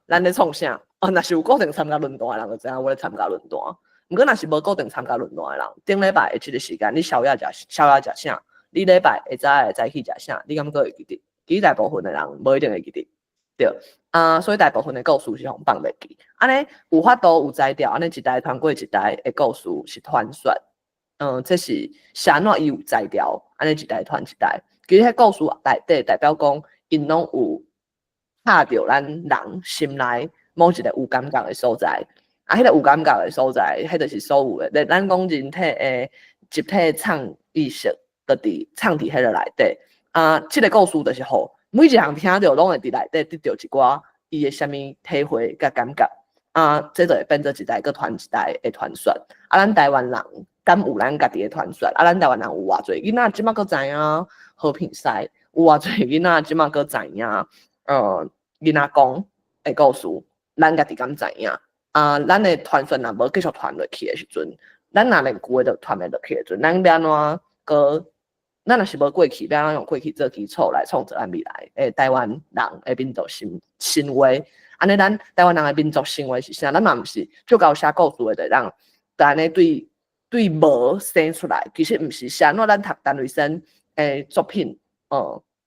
S1: 咱咧創啥？哦，若是有固定參加論壇的人，就知影我咧參加論壇。毋過若是無固定參加論壇的人，頂禮拜的這個時間，你宵夜食宵夜食啥？你禮拜下早的早起食啥？你敢閣會記得？其實大部分的人無一定會記得。對，啊，所以大部分的故事是予人放袂記。按呢有法度有才調，按呢一代傳過一代的故事是傳說。這是啥怎伊有才調，按呢一代傳一代。其實彼故事內底代表講，𪜶攏有拍著咱人心內某一個有感覺的所在。啊，彼個有感覺的所在，彼就是所有的。咱講人體的集體創意識，就佇藏佇彼個內底。啊，這個故事就是予每一項聽著攏會佇內底得著一寡伊的啥物體會佮感覺。啊，這就會變做一代閣傳一代的傳說。啊，咱台灣人敢有咱家己的傳說？啊，咱台灣人有偌濟囡仔這馬閣知影和平賽，有偌濟囡仔這馬閣知影，囡仔公的故事，咱家己敢知影？啊，咱的傳說若無繼續傳落去的時陣，咱若連舊的都傳袂落去的時陣，咱欲按怎閣？咱若是無過去，欲按怎用過去做基礎來創造咱未來的台灣人的民族神話？按呢，咱台灣人的民族神話是啥？咱嘛毋是足𠢕寫故事的人，按呢對無生出來，其實毋是。啥怎咱讀陳瑞生的作品，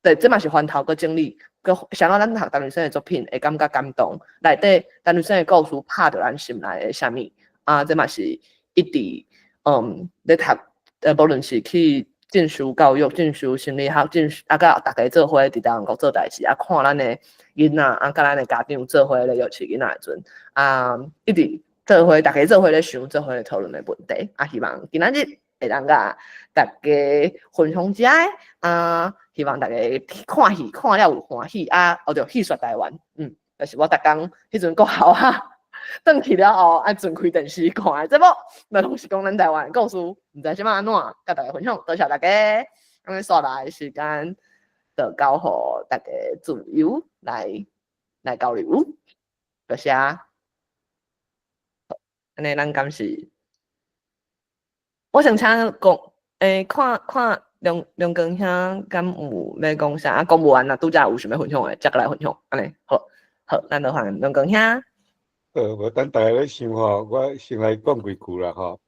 S1: 對，這嘛是翻頭閣整理，閣啥怎咱讀陳瑞生的作品會感覺感動？內底陳瑞生的故事拍著咱心內的啥物？啊，這嘛是一直咧讀，無論是去進修教育、進修心理學、進修啊，佮逐家做伙佇台灣國做代誌，啊，看咱的囡仔，啊，佮咱的家長做伙咧育飼囡仔的時陣，啊，一直做伙，逐家做伙咧想，做伙咧討論的問題，啊，希望今仔日會當佮大家分享這个，啊，希望大家看戲看了有歡喜，啊，學著戲說台灣，就是我逐工彼陣國校啊，轉去了後愛準開電視看的節目，那攏是講咱台灣的故事，毋知這擺按怎，佮大家分享，多謝大家。按呢紲來時間就交予大家自由來交流，多謝。按呢咱敢是，我想請講，看看梁梁光兄敢有欲講啥？啊，講無完若拄才有想欲分享的，才閣來分享，按呢好，好，咱就換梁光兄。
S3: 無等大家咧想吼，我先來講幾句啦吼。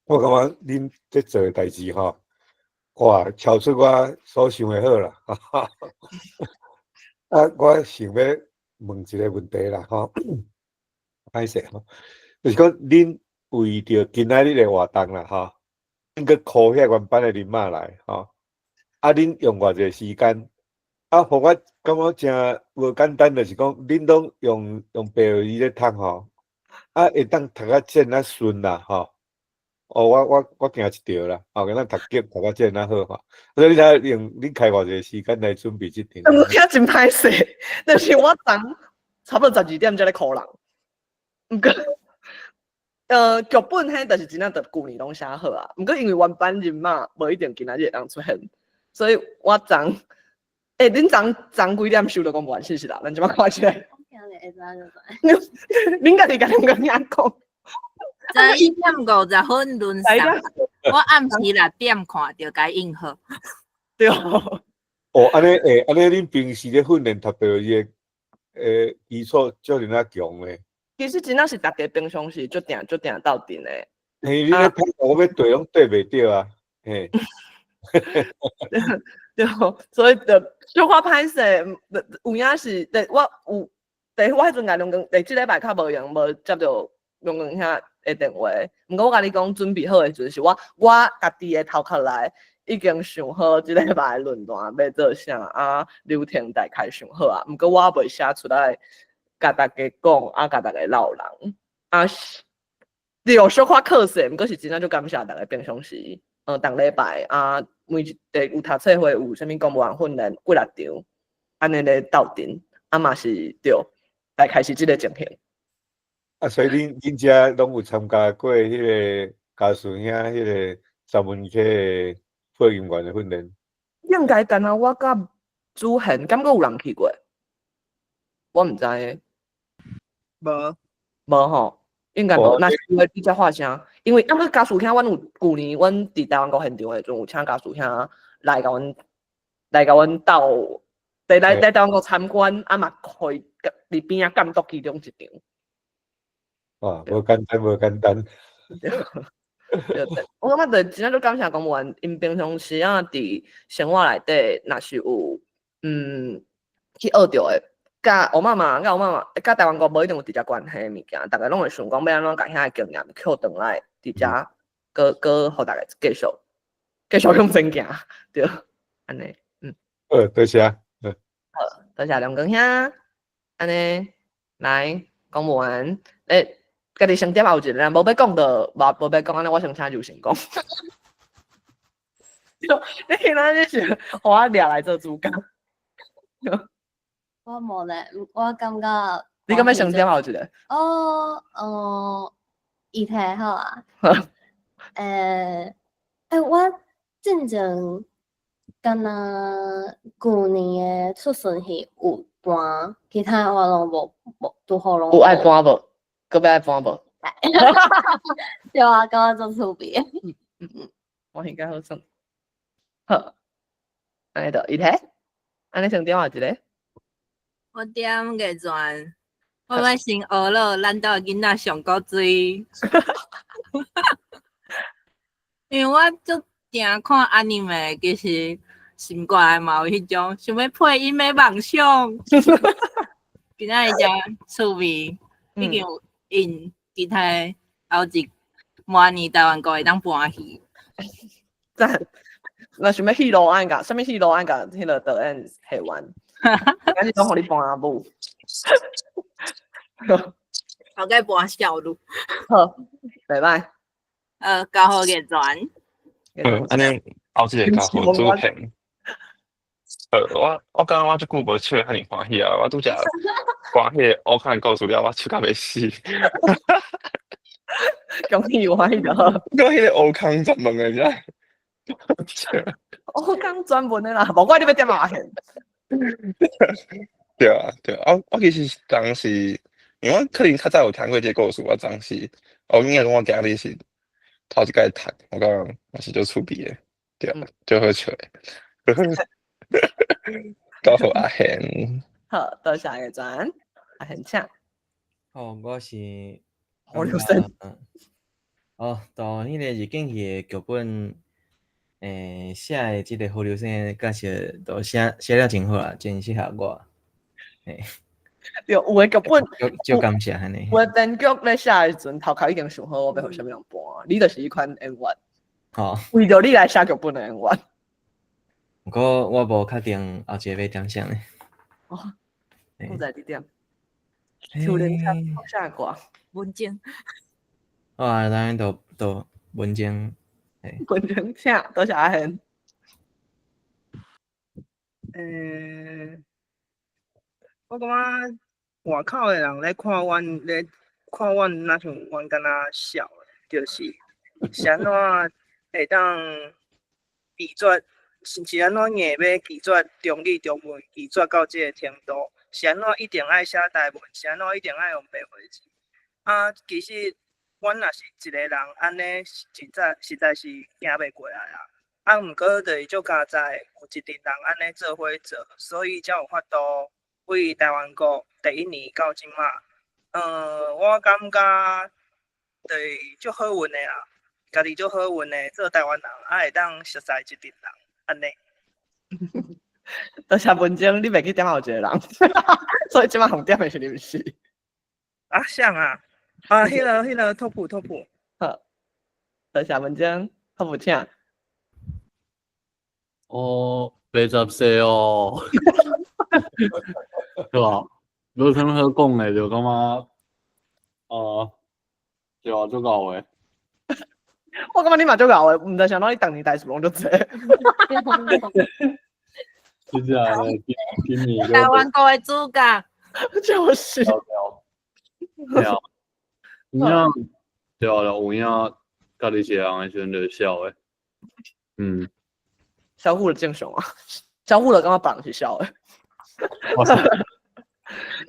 S3: 我感覺恁這做的代誌吼，哇，超出我所想的好啦。啊，我想欲問一個問題啦吼，歹勢吼，就是講恁為著今仔日的活動啦吼，恁閣 call 遐原班的人馬來吼，啊，恁用偌濟時間？啊，予我感覺誠無簡單，就是講恁攏用白話字咧讀吼，啊，會當讀較正較順啦吼。哦，我驚一著啦，哦，敢若讀劇讀較正較好吼。所以你睇用恁開偌濟時間來準備這場？
S1: 我聽真歹勢，但是我昨差不多12點才咧 call 人，毋過，劇本彼就是真正著舊年攏寫好啊，毋過因為原班人馬無一定今仔日會當出現，所以我昨，恁昨昨幾點收到公布信息啦？咱這擺看起來。恁家己共恁家講。
S16: 昨1點50分輪上，我暗時6點看著共印好。
S1: 對。
S3: 哦，按呢，按呢，恁平時咧訓練讀白話字的，基礎足爾仔強咧。
S1: 其實真正是逐家平常時足定足定鬥陣的。
S3: 嘿，你咧拍我欲對攏對袂著啊，嘿。
S1: 對，所以就小可歹勢，有影是，我有，第我彼陣共梁光，第這禮拜較無閒，無接著梁光兄的電話。毋過我共你講，準備好的時陣是我家己的頭殼內已經想好這禮拜的論壇欲做啥，啊，流程大概想好啊。毋過我未寫出來，共大家講，啊，共大家嘮人，啊，對，小可可惜，毋過是真正足感謝大家平常時，逐禮拜啊，每一個有讀冊會，有啥物公務員訓練幾若場，按呢咧鬥陣，啊嘛是對，大概是這个情形。
S3: 啊，所以恁遮攏有參加過彼個家屬兄彼個三文科的配音員的訓練？
S1: 應該敢若我佮主賢，敢閣有人去過？我毋知。
S5: 無。
S1: 無吼，應該無。若是有的你才發聲，因為啊，毋過家屬兄，阮有舊年阮佇台灣國現場的時陣，有請家屬兄來共阮鬥，來台灣國參觀，啊嘛開佇邊仔監督其中一場。
S3: 哇，無簡單，無簡單。
S1: 對，我感覺就真正足感謝公務員，𪜶平常時啊，佇生活內底，若是有去學著的，佮奧媽媽、佮奧媽媽、佮台灣國無一定有直接關係的物件，逐家攏會想講欲按怎共遐个經驗抾轉來，佇遮閣閣予大家繼續向前行，對，按呢，嗯。
S3: 好，多謝。
S1: 好，多謝梁光兄，按呢來公務員，家己先點也有一個，無欲講就無欲講，按呢我先請就先講。你今仔日是予我掠來做主角。
S4: 我無咧，我感覺。
S1: 你感覺先點後一個？
S4: 哦，哦，伊提好啊。我進前敢若舊年的出巡戲有搬，其他我攏無拄好攏。
S1: 有愛搬無？閣欲愛搬無？
S4: 對啊，感覺足趣味的。
S1: 我應該好耍。好，按呢就伊提，按呢先點後一個。
S16: 我點月轉，我欲先學了咱兜的囡仔上古錐。因為我足定看 anime，其實心肝內嘛有彼種想欲配音的夢想。今仔日誠趣味，畢竟有𪜶其他後一明年台灣國會當搬戲。
S1: 讚，若想欲戲路按共，啥物戲路按共彼个導演戲完，敢是攏予你搬阿母。
S16: 頭家搬小路。
S1: 好，拜拜。
S16: 交予月全。
S8: 嗯，按呢後一個交予主編。我感覺我足久無笑得遐爾歡喜啊！我拄才看彼个烏空的故事了，我笑甲欲死。
S1: 恭喜歡喜就好。
S8: 講彼個烏空專門的遮。
S1: 烏空專門的啦，無怪你欲點阿賢。
S8: 對啊，對啊，我其實當時，因為我可能較早有聽過這個故事，我當時，我應該講我今日是頭一擺讀，我感覺嘛是足趣味的，對啊，足好笑的。交予阿賢。
S1: 好，多謝月全，阿賢請。
S7: 好，我是
S1: 胡劉生。
S7: 哦，當彼個日經戲的劇本，寫的這个胡劉生的角色都寫寫了真好啦，真適合我。嘿，
S1: 對，有的劇本，
S7: 足感謝按呢。
S1: 有的編劇咧寫的時陣，頭殼已經想好我欲予啥物人搬，你就是彼款演員。
S7: 好。
S1: 為著你來寫劇本的演員。
S7: 毋過我無確定後一個欲點啥呢。
S1: 哦，我知佇點。秋玲唱啥歌？
S16: 文靜。
S7: 哇，咱都文靜。
S1: 文靜，請多謝阿賢。
S5: 我感覺外口的人咧看阮咧看阮，若像阮敢若痟的，就是是按怎會當拒絕，是按怎硬欲拒絕中語中文，拒絕到這个程度？是按怎一定愛寫台文？是按怎一定愛用白話字？啊，其實阮若是一個人按呢，實在是行袂過來啊。啊，毋過就是足佳哉，有一陣人按呢做伙做，所以才有法度為台灣國第一年到這馬。我感覺就是足好運的啦，家己足好運的做台灣人，啊會當熟似一陣人按呢。
S1: 多謝文靜，你袂去點後一個人，所以這馬紅點的是你毋是？
S5: 啊，啥啊？啊，彼个托普托普。
S1: 好，多謝文靜，托普請。
S2: 哦，80歲哦，對吧？無啥物好講的，就感覺，對啊，足𠢕的。
S1: 我感覺你嘛足𠢕的，毋知啥物你逐年代誌攏足濟。
S2: 真正的，今年
S16: 台灣國的主角。
S1: 就是。
S2: 對啊，有影，對啊，有影，家己一个人的時陣就痟的，嗯。
S1: 痟虎就正常啊，痟虎就感覺別人是痟的。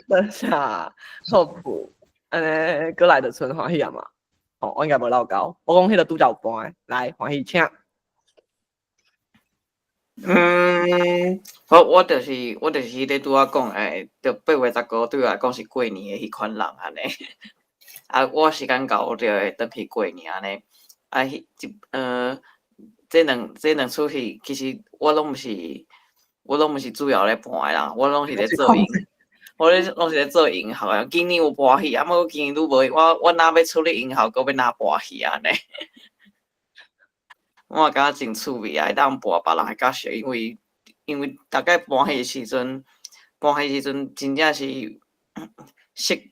S1: 等下，托普，按呢，閣來就賰歡喜啊嘛。哦，我應該無漏交。我講彼个拄才有搬的，來，歡喜請。
S6: 嗯，我就是彼个拄仔講的，就8月15對我來講是過年的彼款人按呢。啊，我時間到我就會轉去過年按呢。啊，彼一這兩齣戲其實我攏毋是主要咧搬的人，我攏是咧做音，我咧攏是咧做音效的。今年有搬戲，啊，毋過今年愈無，我若欲處理音效，閣欲哪搬戲按呢。我嘛感覺真趣味啊，會當搬別人的角色，因為逐擺搬戲的時陣，搬戲時陣真正是設，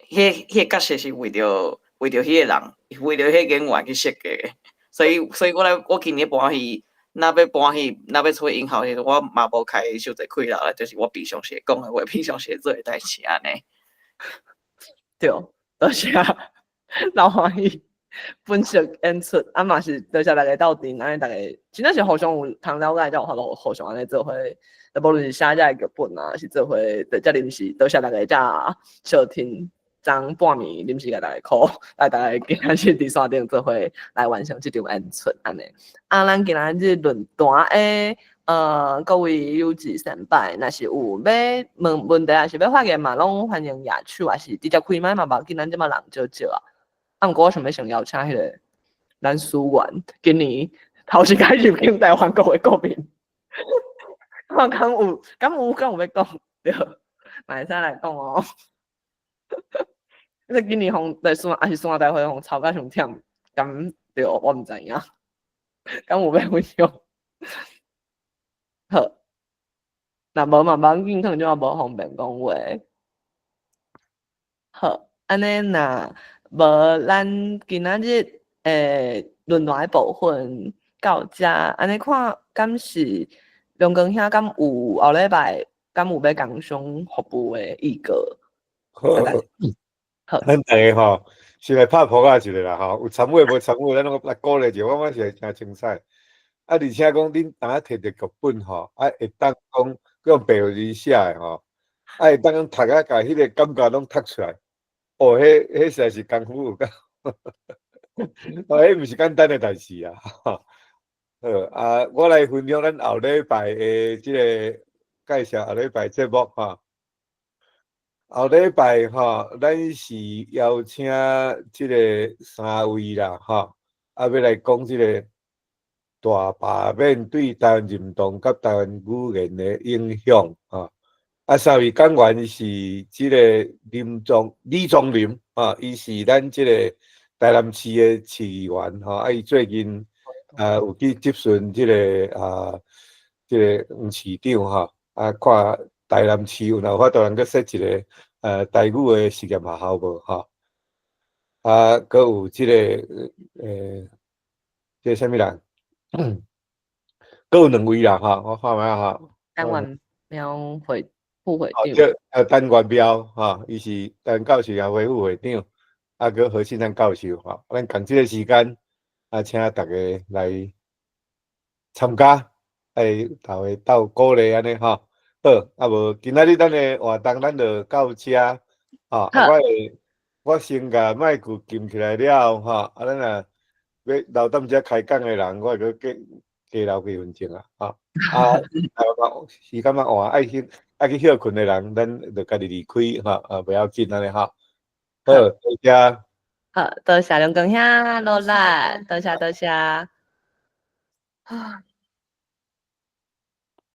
S6: 彼个角色是為著彼個人，為著彼個演員去設計的。所以我咧，我今年搬戲，若欲搬戲，若欲處理音效時陣，我嘛無開傷濟氣力啦，就是我平常時講的話，平常時做的代誌按呢。
S1: 對，多謝，老歡喜。本色演出，啊嘛是多謝大家鬥陣，按呢逐家真正是互相有通了解，才有法度互相按呢做伙。無論是寫這个劇本啊，是做伙佇遮臨時，多謝大家遮收聽。昨半暝臨時共大家 call，來大家今仔日佇山頂做伙來完成這場演出，按呢。啊，咱今仔日論壇的各位優質先輩，若是有欲問問題，抑是欲發言嘛，攏歡迎舉手，抑是直接開麥嘛，無要緊，咱這馬人少少啊。啊，毋過我想欲先邀請彼个咱思源，今年頭一擺入境台灣國的國民，看敢有，敢有，敢有欲講，對，嘛會使來講哦。你今年予對孫，抑是孫大會予吵甲傷忝，敢對，我毋知影，敢有欲分享？好，若無嘛無要緊，可能這無方便講話。好，按呢若無咱今仔日論壇的部分到遮，按呢看敢是龍光兄敢有後禮拜敢有欲工商服務的預告？
S3: 好，
S1: 好，
S3: 咱逐家吼，先來拍噗仔一下啦吼，有參與無參與，咱攏來鼓勵者，我感覺是誠精彩。啊，而且講恁當下摕著劇本吼，啊會當講用白字寫的吼，啊會當講讀啊，共彼個感覺攏讀出來。哦，彼實在是功夫有夠，哦，彼毋是簡單的代誌啊。好，啊，我來分享咱後禮拜的這個介紹，後禮拜節目吼。後禮拜吼，咱是邀請這個三位啦，吼，啊，欲來講這個大罷免對台灣認同佮台灣語言的影響，吼。啊，三位講員是這個李宗霖，啊，伊是咱這個台南市的市議員，吼，啊，伊最近啊有去質詢這個啊，這個黃市長，吼，啊，看台南市有若有法度通閣設一個台語的實驗學校無，吼？啊，閣有這個這個啥物人？閣有兩位啦，吼，我看覓吼。
S1: 陳元苗會副會長。
S3: 陳元苗，吼，伊是台灣教授協會副會長，啊，閣何信山教授，吼，咱仝這個時間，啊，請逐家來參加，來大家鬥鼓勵按呢，吼。好，啊無今仔日咱的活動，咱就到遮，吼，啊，我先共麥克撳起來了後，吼，啊，咱若欲留踮遮開講的人，我會閣加加留幾分鐘啊，吼，啊，時間較晚，愛去愛去歇睏的人，咱就家己離開，吼，啊，袂要緊按呢，吼。好，多謝。
S1: 好，多謝龍光兄努力，多謝多謝。啊。